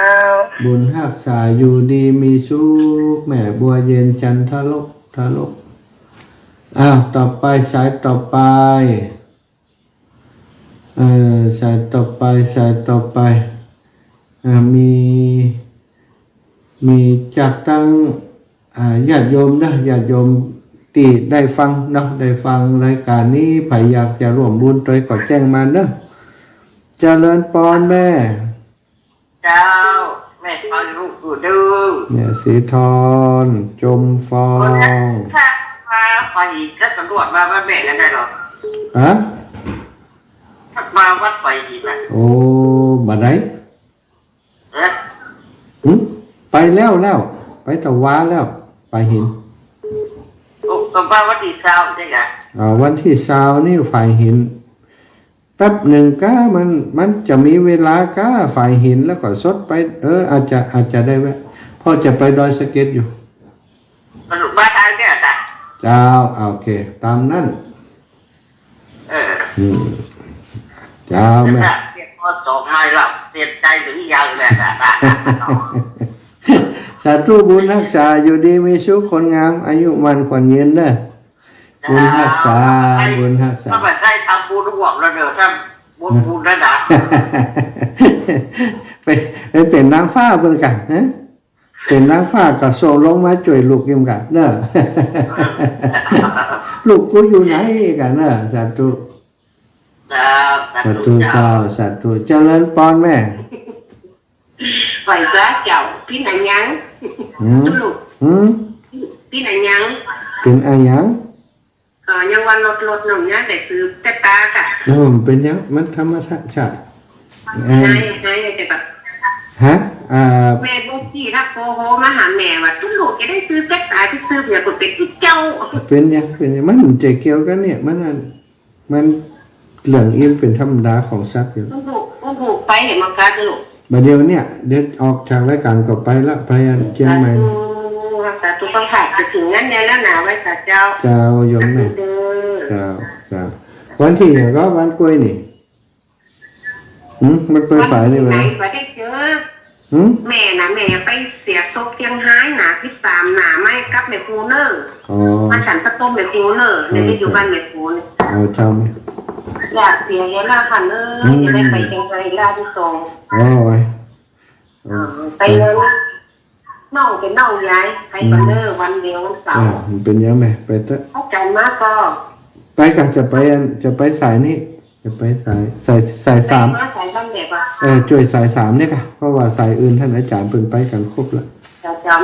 บุญฮักษา อยู่ดีมีสุข แม่บัวเย็น จันทรก ทรก อ้าว ต่อไป สายต่อไป เอ่อ สายต่อไป สายต่อไป อ่า มี มีจากตัง อ่า ญาติโยมนะ ญาติโยมตี้ได้ฟังเนาะ ได้ฟังรายก๋านนี้ ใผอยากจะร่วมบุญตวยก็แจ้งมาเนาะ เจริญปอนแม่ เจ้า แม่ฟังลูกอยู่เด้อ แม่สีทอน จมฟอง ถ้ามาฝ่ายหินก็ตำรวจมาบ้านแม่กันได้หรอ ฮะ ถ้ามาวัดฝ่ายหินน่ะ โอ้ บ่ได้ เอ๊ะ หึ ไปแล้ว แล้ว ไปตะวาแล้ว ฝ่ายหิน โอ้ ก็มาวันตี้ซาวใจ้กะ อ่า วันตี้ซาวนี่ฝ่ายหิน แป๊บนึ่งก้า มัน มันจะมีเวลาก้า ฝ่ายหินแล้วก็สดไป เออ อาจจะ อาจจะได้แวะ เพราะจะไปดอยสะเก็ดอยู่ สรุปว่าทางเนี่ยจ้ะ เจ้า โอเค ต๋ามนั้น เออ อืม เจ้าแม่ เสียพอสองไม้แล้ว เสียใจ๋หรือยังเนี่ย สาธุ บุญฮักษา อยู่ดีมีสุข คนงาม อายุมั่นขวัญยืนเน้อ บุญฮักษา บุญฮักษา ก็ไปได้ทำบุญร่วมแล้วเด้อ ถ้าบุญ บุญแล้วนะ ไป ไปเป๋นนางฟ้าเปิ้นกะ ฮะ เป๋นนางฟ้าก็ส่งลงมาจ้วยลูกยิ่มกะเนาะ ลูกกูอยู่ไหนกะเนาะ สาธุ เจ้า สาธุ สาธุเจ้า เจ้า สาธุ เจริญปอนแม่ ไหว้พระเจ้า เป๋นอะหยัง หืม ลูก หืม เป๋นอะหยัง เป๋นอะหยัง เอ่อ ยังว่ารถ รถน้องยังได้ซื้อแต่ตาค่ะ เออ มันเป๋นหยัง มันธรรมชาติ เอ่อ หาย หายแต่แบบ ฮะ อ่า แม่บ่กี้ถ้าโทรมาหาแม่ว่า ตุ๊ลูกจะได้ซื้อแต่ตา ที่ซื้อเนี่ย ก็เป๋นตุ๊เจ้า เป๋นหยัง เป๋นหยัง มันจะเกี่ยวกั๋นเนี่ย มันอัน มันเรื่องอี้มันเป๋นธรรมดาของสัตว์อยู่ โอ้โห โอ้โห ไปเห็นมากัดลูก บ่าเดี่ยวเนี่ย เดี๋ยวออกจากรายก๋านก็ไปละ ไปอันเจียงใหม่ สาธุ สาธุ ต้องฝากไปถึงนั่นเนี่ยแล้วนะ ไหว้สาเจ้า เจ้า โยมแม่ สาธุเด้อ เจ้า เจ้า วันตี้หยังก็วันกล้วยนี่ หืม วันกล้วยฝายนี่ วันไหน บ่ได้เจอ หืม แม่น่ะ แม่ไปเสียตกเจียงฮ้ายน่ะ สิบสามน่ะ ไม่กลับแม่ครูเน้อ อ๋อ มาฉันข้าวต้มแม่ครูเน้อ เออ เดี๋ยวจะอยู่บ้านแม่ครูเนี่ย อ๋อ เจ้าแม่ อยากเสียเยอะมากค่ะเน้อ อืม จะได้ไปเจียงฮ้ายรอบที่สอง โอ้ย เออ ไปเลย น้องเป๋นน้องยาย ไปกั๋นเน้อ วันเดียววันเสาร์ อ่า มันเป๋นหยังแม่ ไปเต๊อะ อาจ๋ารย์มาก็ ไปกะ จะไปอัน จะไปสายนี้ จะไปสาย สาย สายสาม ไปมาสายบ้านเด็กอะ เออ จ้วยสายสามเนี่ยกะ เพราะว่าสายอื่นท่านอาจ๋ารย์เปิ้นไปกั๋นครบละ